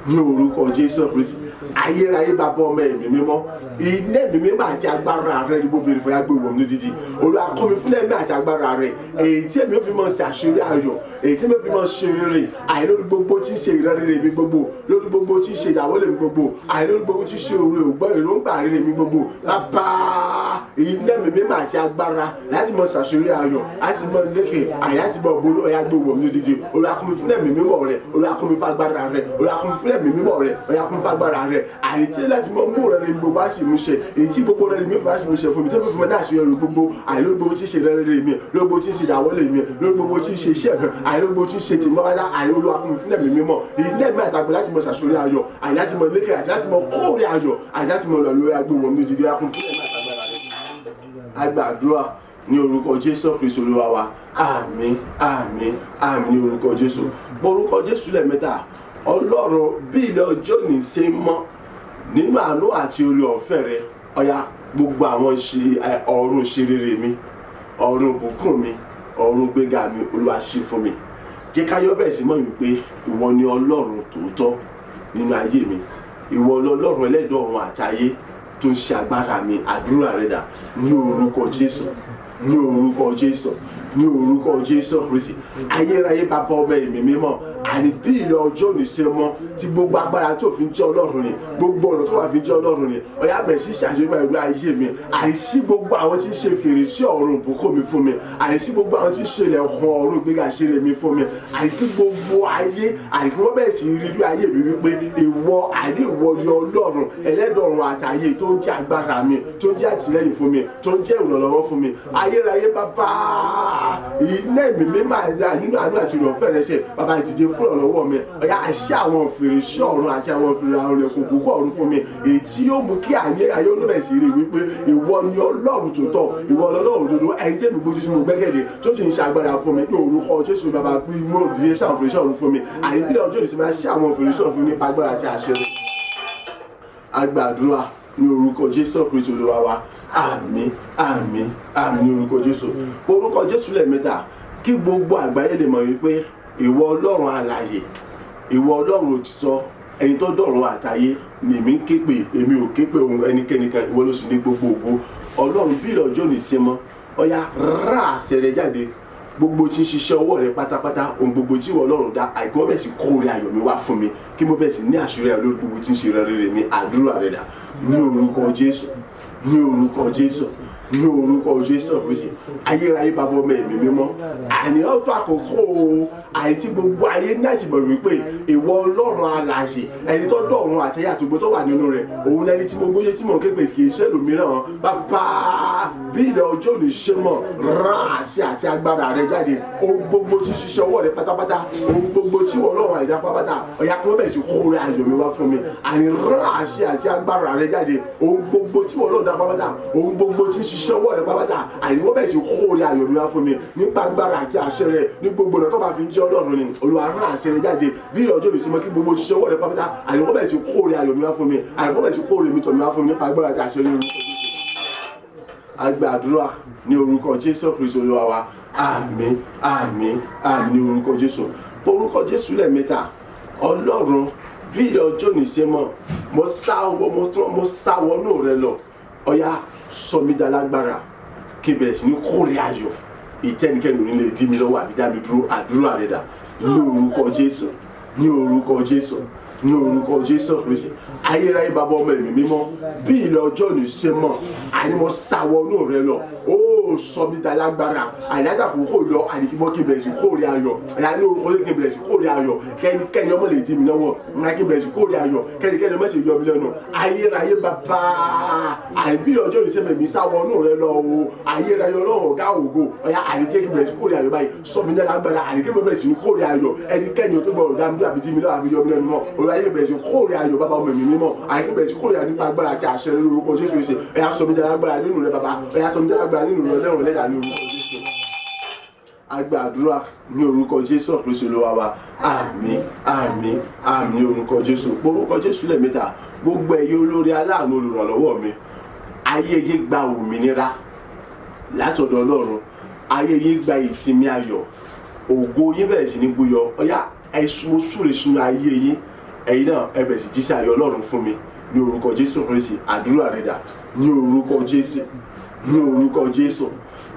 ní orúkọ Jésù Kristi. Ayérayé, bàbá, ọmọ, ẹ̀mí mímọ́, iná ẹ̀mí mímọ́ àti agbára rẹ ni mo béèrè fún. Yàgbé wọ̀ mí lójijì. Olúwa kọ́ mi fún ẹ̀mí àti agbára rẹ, èyí tí èmi ò fi mọ̀ ṣe àṣírí ayọ̀, èyí tí èmi ò fi mọ̀ ṣe rere, àyè lórí gbogbo tí ń ṣe ìrẹ́rẹ́ mi gbogbo, lórí gbogbo tí ń ṣe ìdáwọ́lé mi gbogbo, àyè lórí gbogbo tí ń ṣe òru ògbọ́ èròǹgbà rere mi gbogbo. Bàbá, iná ẹ̀mí mímọ́ àti agbára láti mọ̀ ṣàṣírí ayọ̀, láti mọ̀ lékè, àyè láti mọ̀ borí, ọ̀yà gbé wọ̀ mí lójijì. Olúwa kọ́ mi fún ẹ̀mí mímọ́ rẹ. Olúwa kọ́ mi fún agbára rẹ. Olúwa kọ́ mi fún ẹ̀mí mímọ́ rẹ. Ọ̀yà kún fún agbára rẹ, àìtí láti mọ mú rẹ ní gbogbo á sì mú ṣe, èyí tí gbogbo rẹ ní mi fún á sì mú ṣe fún mi, tó fi mọ náà ṣe rẹ gbogbo, àìlórí gbogbo tí ń ṣe rẹ rẹ mi, lórí gbogbo tí ń ṣe ìdáwọ́lé mi, lórí gbogbo tí ń ṣe iṣẹ́ mi, àìlórí gbogbo tí ń ṣe tèmi wáyá àìlórí. Olúwa kún fún ẹ̀mí mímọ́, ilé ẹ̀mí àtàgbẹ̀ láti mọ ṣàṣorí ayọ̀, àì láti mọ lékè, àti láti mọ kóòrè ayọ̀, àti láti mọ lọ́lọ́ agbóhùn mi dídí akún fún ẹ̀mí àtàgbàrà rẹ. Agbàdúrà ní orúkọ Jésù Kristu Olúwa wa. Àmín, àmín, àmín ní orúkọ Jésù. Orúkọ Jésù lẹ́ẹ̀mẹ́ta. Ọlọ́run, bí ilẹ̀ ọjọ́ ní ṣe ń mọ́, nínú àánú àti oore ọ̀fẹ́ rẹ, ọ̀yá gbogbo àwọn ọ̀run ṣe rere mi, ọ̀run bùkún mi, ọ̀run gbéga mi, Olúwa ṣe fún mi. Jẹ́ káyọ̀ bẹ̀rẹ̀ sí mọ̀ wípé ìwọ ni Ọlọ́run tòótọ́ nínú ayé mi, ìwọ lọlọ́run ẹlẹ́dọ̀ ọ̀run àtayé tó ń ṣe agbára mi. Àdúrà rẹ dà ní orúkọ Jésù, ní orúkọ Jésù, ní orúkọ Jésù Kristi. Ayérayé, bàbá, ọmọ, ẹ̀mí mímọ́, àní bí ilẹ̀ ọjọ́ òní ṣe mọ́, tí gbogbo agbára tó fi ń jẹ́ Ọlọ́run ni, gbogbo ọ̀nà tó wà fi ń jẹ́ Ọlọ́run ni, ọ̀yá bẹ̀rẹ̀ sí ṣàṣeyọrí ìlú ayé mi. Àìsí gbogbo àwọn tí ń ṣe fèrèsé ọ̀run ìbùkún mi fún mi, àìsí gbogbo àwọn tí ń ṣe ilẹ̀kùn ọ̀run ìgbéga ṣeré mi fún mi, àìkí gbogbo ayé, àìkí wọ́n bẹ̀rẹ̀ sí rí irú ayé mi wípé ìwọ, àní ìwọ ni Ọlọ́run ẹlẹ́dọ̀ọ̀run àtàyè tó ń jẹ́ agbára mi, tó ń jẹ́ àtìlẹ́yìn fún mi, tó ń jẹ́ ìrànlọ́wọ́ fún mi. Ayérayé, bàbá, iná ẹ̀mí mímọ́, nínú àánú àti ìrọ̀fẹ́ rẹ ṣe, bàbá, ìdíje fún ìrànlọ́wọ́ mi. Ọ̀yá àṣẹ àwọn fèrèsé ọ̀run àti àwọn fèrè àwọn ilẹ̀kùn gbogbo ọ̀run fún mi, èyí tí yóò mú kí àní ayé olóbẹ̀ sí rí wípé ìwọ ni Ọlọ́run tòótọ́, ìwọ Ọlọ́run òdodo, ẹni tí èmi gbójú tí mo gbẹ́kẹ̀lé, tó sì ń ṣe agbára fún mi ní orúkọ Jésù. Bàbá, fún imú òdìdí sí àwọn fèrèsé ọ̀run fún mi, àní bí ọjọ́ ìsinmi ṣe àwọn fèrèsé ọ̀run fún mi nípa agbára àti àṣẹ rẹ̀. Agbàdúrà ní orúkọ Jésù Kristu Olúwa wa. Àmín, àmín, àmín ní orúkọ Jésù. Orúkọ Jésù lẹ́ẹ̀mẹ́ta. Kí gbogbo àgbáyé lè mọ̀ wípé ìwọ Ọlọ́run alààyè, ìwọ Ọlọ́run òtítọ́, ẹni tó dọ̀run àtayé ni èmi ń ké pè. Èmi ò ké pè ohun ẹnikẹ́ni kan, ìwọ ló sì ní gbogbo ògo. Ọlọ́run, bí ìlọ́jọ́ ní í ṣe mọ́, ọ̀yá rà àṣẹ rẹ jáde, gbogbo tí ń ṣiṣẹ́ ọwọ́ rẹ pátápátá, ohun gbogbo tí ìwọ Ọlọ́run dá, àìkú bẹ́ẹ̀ sì kó orí ayọ̀ mi wá fún mi, kí mo bẹ́ẹ̀ sì ní àṣírí ayọ̀ lórí gbogbo tí ń ṣe rere mi. Àdúrà rẹ dà ní orúkọ Jésù, ní orúkọ Jésù, ní orúkọ Jésù Kristi. Ayérayé, bàbá, ọmọ, ẹ̀mí mímọ́, àní ọ̀tọ̀ àkókò o, àìtí gbogbo ayé ní àtìmọ̀ wípé ìwọ Ọlọ́run alààyè, ẹni tó dọ̀run àtẹ̀yà àtògbó tó wà nínú rẹ̀, òun lẹni tí mo gbóyè tí mò ń ké pè, kì í ṣe ẹlòmíràn. Bàbá, bí ilẹ̀ ọjọ́ òní ṣe mọ̀, rán àṣẹ àti agbára rẹ jáde, ohun gbogbo tí ṣiṣẹ́ ọwọ́ rẹ pátápátá, ohun gbogbo tí Ọlọ́run àìdá pátápátá, ọ̀yà kí wọ́n bẹ̀rẹ̀ sí kó rẹ ayọ̀ mi wá fún mi. Àní rán àṣẹ àti agbára rẹ jáde, ohun gbogbo tí Ọlọ́run dá pátápátá, ohun gbogbo tí ṣiṣẹ́ ọwọ́ rẹ pátápátá, àní wọ́n bẹ̀rẹ̀ sí kó rẹ ayọ̀ mi wá fún mi nípa agbára àti àṣẹ rẹ, ní gbogbo ọ̀nà tó bá fi ń jẹ́ Ọlọ́run ni. Olúwa, rán àṣẹ rẹ jáde, bí ilẹ̀ ọjọ́ òní ṣe mọ́, kí gbogbo ṣiṣẹ́ ọwọ́ rẹ pátápátá, àní wọ́n bẹ̀rẹ̀ sí kó rẹ ayọ̀ mi wá fún mi, àní wọ́n bẹ̀rẹ̀ sí kó rẹ mi tọ̀ mi wá fún mi nípa agbára àti àṣẹ rẹ. Agbàdúrà ní orúkọ Jésù Kristu Olúwa wa. Àmín, àmín, àmín ní orúkọ Jésù. Orúkọ Jésù lẹ́ẹ̀mẹ́ta. Ọlọ́run, bí ilẹ̀ ọjọ́ ní ṣe mọ́, mo sá wọnú rẹ lọ. Ọ̀yá, sọ mí dá lágbára kí n bẹ̀rẹ̀ sí ní kórè ayọ̀ ìtẹ́nikẹ́ni ò ní lè dí mi lọ́wọ́ àbí dá mi dúró. Àdúrà rẹ̀ dà? Ní orúkọ Jésù, ní orúkọ Jésù, ní orúkọ Jésù Kristi. Ayérayé, Bàbá, Ọmọ, Ẹ̀mí Mímọ́, bí ilẹ̀ ọjọ́ ní ṣe mọ̀, àní mo sáwọnú rẹ lọ, ó sọ mí dá lágbára àní àkókò lọ, àní kí mo kí n bẹ̀rẹ̀ sí kórè ayọ̀. Ẹ̀yà, ní orúkọ Jésù, kí n bẹ̀rẹ̀ sí kórè ayọ̀, kẹ́nikẹ́ni ọmọ lè dí mi lọ́wọ́ ńlá, kí n bẹ̀rẹ̀ sí kórè ayọ̀, kẹ́nikẹ́ni ọmọ sì yọ mi lẹ́nu. Ayérayé Bàbá, àìbí ọjọ́ ní sẹ́mi mi sáwọnú rẹ lọ o. Ayérayé Ọlọ́run ọ̀gá ògo, ọ̀yà, àní kí n bẹ̀rẹ̀ sí kórè ayọ̀ báyìí, sọ mi dá lágbára, àní kí n bẹ̀rẹ̀ sí kórè ayọ̀, ẹnikẹ́ni tó gbọ́dọ̀ dá mi dúró àbí dí mi lọ́wọ́ àbí yọ mi lẹ́nu mọ́. Olúwa, ayé bẹ̀rẹ̀ sí kórè ayọ̀. Bàbá, Ọmọ, Ẹ̀mí Mímọ́, àyè bẹ̀rẹ̀ sí kórè ayọ̀ nípa agbára àti àṣẹ rẹ lórúkọ Jésù Kristi. Ẹ̀yà, sọ mi dá lágbára nínú rẹ. Bàbá, ẹ̀yà, sọ mi dá lágbára nínú rẹ. Ọlọ́run lẹ́dàá, ní orúkọ Jésù agbàdúrà, ní orúkọ Jésù Kristi Olúwa wa. Àmín, àmín, àmín ní orúkọ Jésù. Orúkọ Jésù lẹ́ẹ̀mẹ́ta. Gbogbo ẹ̀yin olórí, aláàánú, olùrànlọ́wọ́ mi, ayé yín gba òmìnira látọ̀dọ̀ Ọlọ́run. Ayé yín gba ìsinmi ayọ̀. Ògo yín bẹ̀rẹ̀ sí ní búyọ. Ọ̀yá, mo súre sínú ayé yín. Ẹ̀yin náà, ẹ bẹ̀rẹ̀ sí jíṣẹ́ ayọ̀ Ọlọ́run fún mi ní orúkọ Jésù Kristi. Àdúrà rẹ̀ dà? Ní orúkọ Jésù, ní orúkọ Jésù,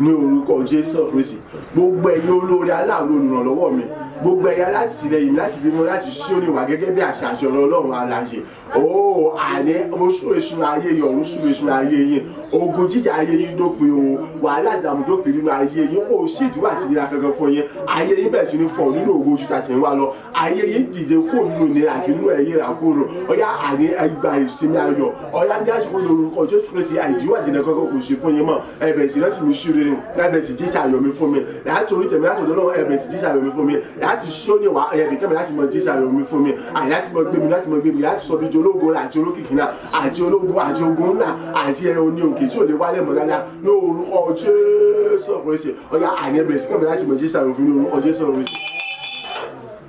ní orúkọ Jésù Kristi. Gbogbo ẹ̀yin olóore, aláàánú, olùrànlọ́wọ́ mi, gbogbo ẹ̀yin alátìlẹyìn mi láti bímọ láti ṣí òní wà gẹ́gẹ́ bí àṣà àti ọ̀rọ̀ Ọlọ́run alààyè ooo, àní mo súre sínú ayé yín, ọ̀run súre sínú ayé yín. Ogun jíjà ayé yín dópin o. Wàhálà, ìdààmú dópin nínú ayé yín. Kò sí ìdíwọ́ àti ìnira kankan fún yín. Ayé yín bẹ̀rẹ̀ sí ní fọ̀ nínú ògo ojú tàti ń wá lọ. Ayé yín dìde kó nínú ìnira àti nínú ẹ̀yìn ìràkúrò. Ọ̀yá, àní ẹgbà ìsinmi ayọ̀. Ọ̀yá, ní àsìkò ní orúkọ Jésù Kristi, àìdíwọ́ àti ìnira kankan kò sí fún yín mọ́. Ẹ bẹ̀rẹ̀ sí rántí mi sí rere, ẹ bẹ̀rẹ̀ sí jíṣẹ́ ayọ̀ mi fún mi láti orí tẹ̀mí látọ̀dọ̀ náà. Ẹ bẹ̀rẹ̀ sí jíṣẹ́ ayọ̀ mi fún mi láti sóní wá. Ẹ bẹ̀rẹ̀ kẹ́mi láti mọ jíṣẹ́ ayọ̀ mi fún mi, àní láti mọ gbé mi, láti mọ gbé mi, láti sọ bí di ológo àti olókìkí náà àti ológun àti ogun ńlá àti ẹ oní òkè tí ò lè wálẹ̀ mọ́ dáadáa ní orúkọ Jésù Kristi. Ọ̀yá, àní ẹ bẹ̀rẹ̀ sí kẹ́mi láti mọ jíṣẹ́ ayọ̀ fún mi ní orúkọ Jésù Kristi.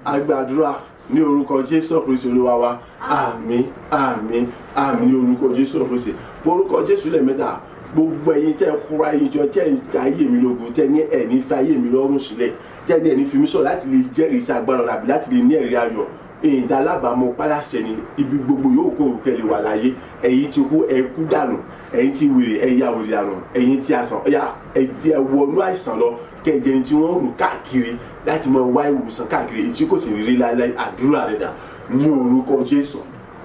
Agbàdúrà ní orúkọ Jésù Kristi Olúwa wa. Àmín, àmín, àmín ní orúkọ Jésù Kristi. Orúkọ Jésù lẹ́ẹ̀mẹ́ta. Gbogbo ẹ̀yin tẹ́ kóra ẹ̀yin jọ, tẹ́ ń ja ayé mi lógun, tẹ́ ní ẹ̀ ní fi ayé mi lọ́rùn sílẹ̀, tẹ́ ní ẹ̀ ní fi mí sọ̀rọ̀ láti lè jẹ́rìí sí agbára àbí láti lè ní ẹ̀rí ayọ̀ ìdálábàámu pálásẹ ni ibi gbogbo yóò kó òkè lè wà láyé. Ẹ̀yin ti kú, ẹ kú dànù. Ẹ̀yin ti wèrè, ẹ ya wèrè dànù. Ẹ̀yin ti àìsàn, ọ̀yá, ẹ ti ẹ wọnú àìsàn lọ, kẹjẹ ni tí wọ́n rù káàkiri láti máa wá ìwòsàn káàkiri, èyí tí kò sì rí láéláé. Àdúrà rẹ̀ dà? Ní orúkọ Jésù,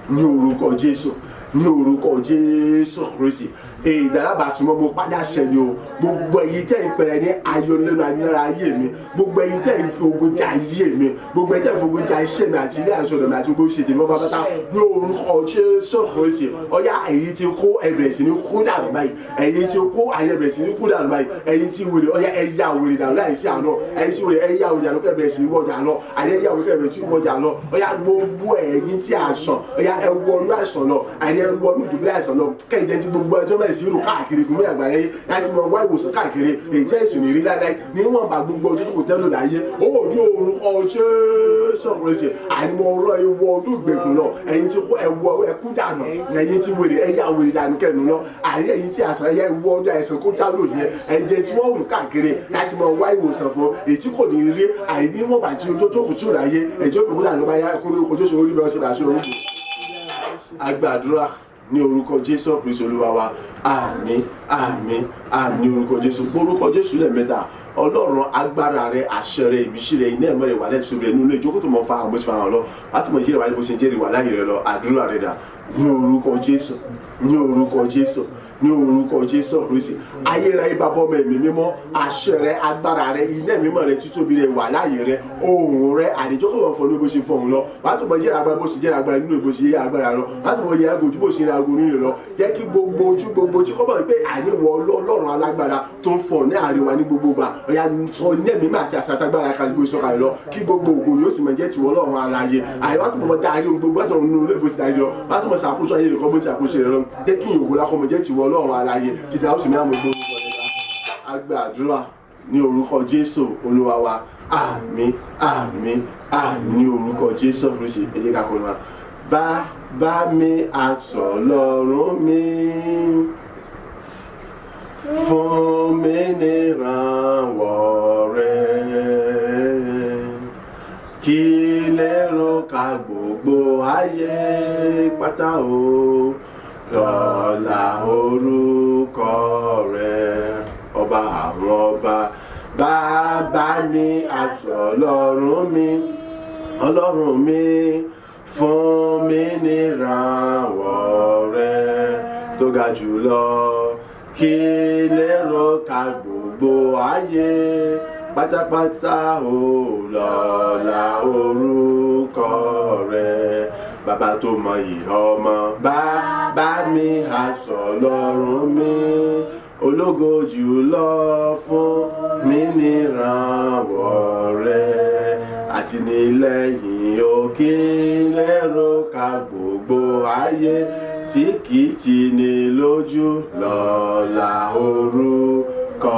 ní orúkọ Jésù, ní orúkọ Jésù Kristi. Ìdálábàtúmọ̀ mo padà ṣẹlẹ̀ o. Gbogbo ẹ̀yin tẹ́ ń pẹ̀rẹ̀ ní ayọ̀ lẹ́nu ayélujára ayé mi, gbogbo ẹ̀yin tẹ́ ń fi ogun jà ayé mi, gbogbo ẹ̀yin tẹ́ ń fi ogun jà iṣẹ́ mi àti ilé àti ọ̀dọ̀ mi àti gbogbo ìṣètò mi pátápátá ní orúkọ Jésù Kristi, ọ̀yá, ẹ̀yin tí kó, ẹ̀bẹ̀rẹ̀ sí ní kó dànù báyìí. Ẹ̀yin tí kó, ẹ̀bẹ̀rẹ̀ sí ní kó dànù báyìí. Ẹ̀yin tí wèrè, ọ̀yá, ẹ̀yà wèrè dànù láì sí àná. Ẹ̀yin tí wèrè, ẹ̀yà wèrè dànù, kẹ́bẹ̀rẹ̀ sí ní wọ́jà lọ. Àní ẹ̀yà wèrè, kẹ́bẹ̀rẹ̀ sí ní wọ́jà lọ. Ọ̀yá, gbogbo ẹ̀yin tí àìsàn, ọ̀yá, ẹ wọnú àìsàn lọ. Àní ẹ wọnú ìdùbúlẹ̀ àìsàn lọ, kẹ́yìn tí gbogbo ẹjọ́ bẹ̀rẹ̀ sí rò káàkiri ìpínlẹ̀ àgbáyé láti mọ wá ìwòsàn káàkiri, èyí tí ẹ̀sùn ní rí láíláí níwọ̀n bá gbogbo ọjọ́ tó kò tẹ́lò láyé ó ní orúkọ Jésù Kristi. Àní mo rọ ìwọ olùgbèkùn lọ. Ẹ̀yin tí ẹwọ ẹkú dànù. Ẹ̀yin tí wèrè, ẹ̀yà wèrè dànù kẹ́nu lọ. Àní ẹ̀yin tí àṣà, ẹ̀yà ìwọ ọdún àìsàn kó jálò yẹn, ẹ̀jẹ̀ tí wọ́n rù káàkiri láti mọ wá ìwòsàn fún, èyí tí kò ní rí àìní wọ́n bá tí ojú tó kù tí ò láyé, ẹ̀jẹ̀ òkú dànù bá yá kó lórúkọ Jésù orí bẹ́ẹ̀ ṣe bá ṣe orúkọ. Agbàdúrà ní orúkọ Jésù Kristi Olúwa wa. Àmín, àmín, àmín ní orúkọ Jésù. Orúkọ Jésù lẹ́ẹ̀mẹ́ta. Ọlọ́run, agbára rẹ, àṣẹ rẹ, ìmísí rẹ, iná ẹ̀mọ́ rẹ wà lẹ́tùsọ rẹ nínú ìjókòó tó mọ fa àwọn bó ṣe fa àwọn lọ láti mọ ìṣẹ̀lẹ̀ wà ní bó ṣe ń jẹ́rìí wà láàyè rẹ lọ. Àdúrà rẹ dà? Ní orúkọ Jésù, ní orúkọ Jésù, ní orúkọ Jésù Kristi. Ayérayé Bàbá, Ọmọ, Ẹ̀mí Mímọ́, àṣẹ rẹ, agbára rẹ, iná ẹ̀mí mọ́ rẹ, títóbi rẹ, wà láàyè rẹ, ohùn rẹ, àdìjọ́kọ̀ wọn fọ ní bó ṣe fọhùn lọ wàá tó mọ jẹ́ agbára bó ṣe jẹ́ agbára nínú bó ṣe yẹ agbára lọ wàá tó mọ yẹ ago ojú bó ṣe ago nínú lọ. Jẹ́ kí gbogbo ojú gbogbo tí kò mọ̀ pé àníwọ̀ Ọlọ́run alágbára tó ń fọ̀ ní àárín wa ní gbogbo gbà. Ọ̀yà, sọ iná ẹ̀mí àti àṣà àtagbára kalẹ̀ bó ṣe sọ̀kalẹ̀ lọ, kí gbogbo ògo yóò sì mọ̀ jẹ́ tiwọ́ Ọlọ́run aláyé. Àyè wàá tó mọ̀ dárí ohun gbogbo, wàá tó mọ̀ nínú ilé bó ṣe dárí lọ, wàá tó mọ̀ ṣàkóso ayé rẹ̀ kọ́ bó ṣe àkóso rẹ̀ lọ. Jẹ́ kí ìyòkó lákọ́ mọ̀ jẹ́ tiwọ́ Ọlọ́run aláyé títí àwọn sì ní àwọn gbogbo orúkọ rẹ̀. Agbàdúrà ní orúkọ Jésù Olúwa wa. Àmín, àmín, àmín ní orúkọ Jésù Kristi. Ẹ jẹ́ ká kọrin wa. Bàbá mi àtọ̀lọ́run mi, fún mi nírànwọ́ rẹ, kí lérò ká gbogbo ayé pátá o lọ́la orúkọ. àtọ̀lọ́run mi, ọlọ́run mi, fún mi nírànwọ́ rẹ tó ga jùlọ, kí lérò ká gbogbo ayé pátápátá, ò lọ́lá orúkọ rẹ. Bàbá tó mọ ìhọ́ ọmọ, bàbá mi àtọ̀lọ́run mi, ológo jùlọ, fún mi nírànwọ́ rẹ àti nílẹ̀yìn òkè, lérò ká gbogbo ayé tí kì í tì ní lójú, lọ́lá orúkọ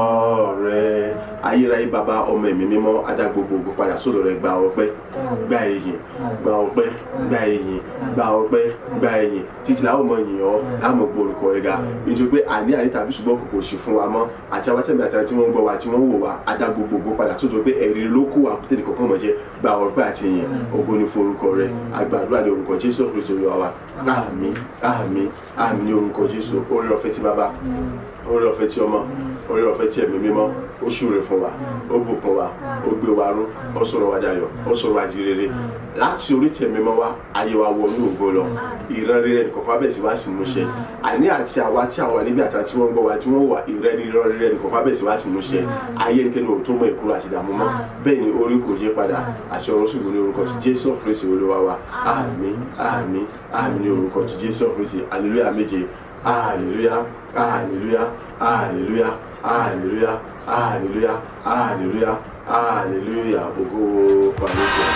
rẹ. Ayérayé, Bàbá, Ọmọ, Ẹ̀mí Mímọ́, adá gbogbo padà sọ́dọ̀ rẹ. Gba ọpẹ́, gba ìyìn, gba ọpẹ́, gba ìyìn, gba ọpẹ́, gba ìyìn. Títí làwọn ọmọ yìn ọ́, láwọn gbọ́ orúkọ rẹ ga, nítorí pé àní àní tàbí ṣùgbọ́n kò ṣe fún wa mọ́. Àti àwọn tẹ̀mí àti àwọn tí wọ́n ń gbọ́ wa, tí wọ́n ń wò wá, adá gbogbo padà sọ́dọ̀ pé ẹ̀rí ló kó wa tẹ̀lé kọ̀ọ̀kan mọ̀ jẹ́. Gba ọpẹ́ àti ìyìn, ògo ni fún orúkọ rẹ. Àgbàdúrà ní orúkọ Jésù Kristu Olúwa wa. Àmín, àmín, àmín ní orúkọ Jésù. Oore ọ̀fẹ́ tí Bàbá, oore ọ̀fẹ́ tí Ọmọ, oore ọ̀fẹ́ tí Ẹ̀mí Mímọ́, ó ṣúre fún wa, ó bùkún wa, ó gbé wa ró, ó sọ̀rọ̀ wa dayọ̀, ó sọ̀rọ̀ wa di rere. Láti orí tẹ̀mí mọ́ wa, ayé wa wọnú ògo lọ. Ìran rere nìkọ̀ọ̀kan abẹ́ sí wá sí múṣẹ. Àní àti àwa tí àwa níbi àtàwọn tí wọ́n ń gbọ́ wa, tí wọ́n wà, ìran rere nìkọ̀ọ̀kan abẹ́ sí wá sí múṣẹ. Ayé nìkẹ́ni ò tó mọ ìkúrò àti ìdààmú mọ́. Bẹ́ẹ̀ ni orí kò yé padà àti ọ̀rọ̀ ṣùgbọ́n ní orúkọ ti Jésù Kristi Olúwa wa. Àmín, àmín, àmín ní orúkọ ti Jésù Kristi. Hallelujah méje. Hallelujah, hallelujah, hallelujah, hallelujah, hallelujah, hallelujah, hallelujah. Ògo pàlejò.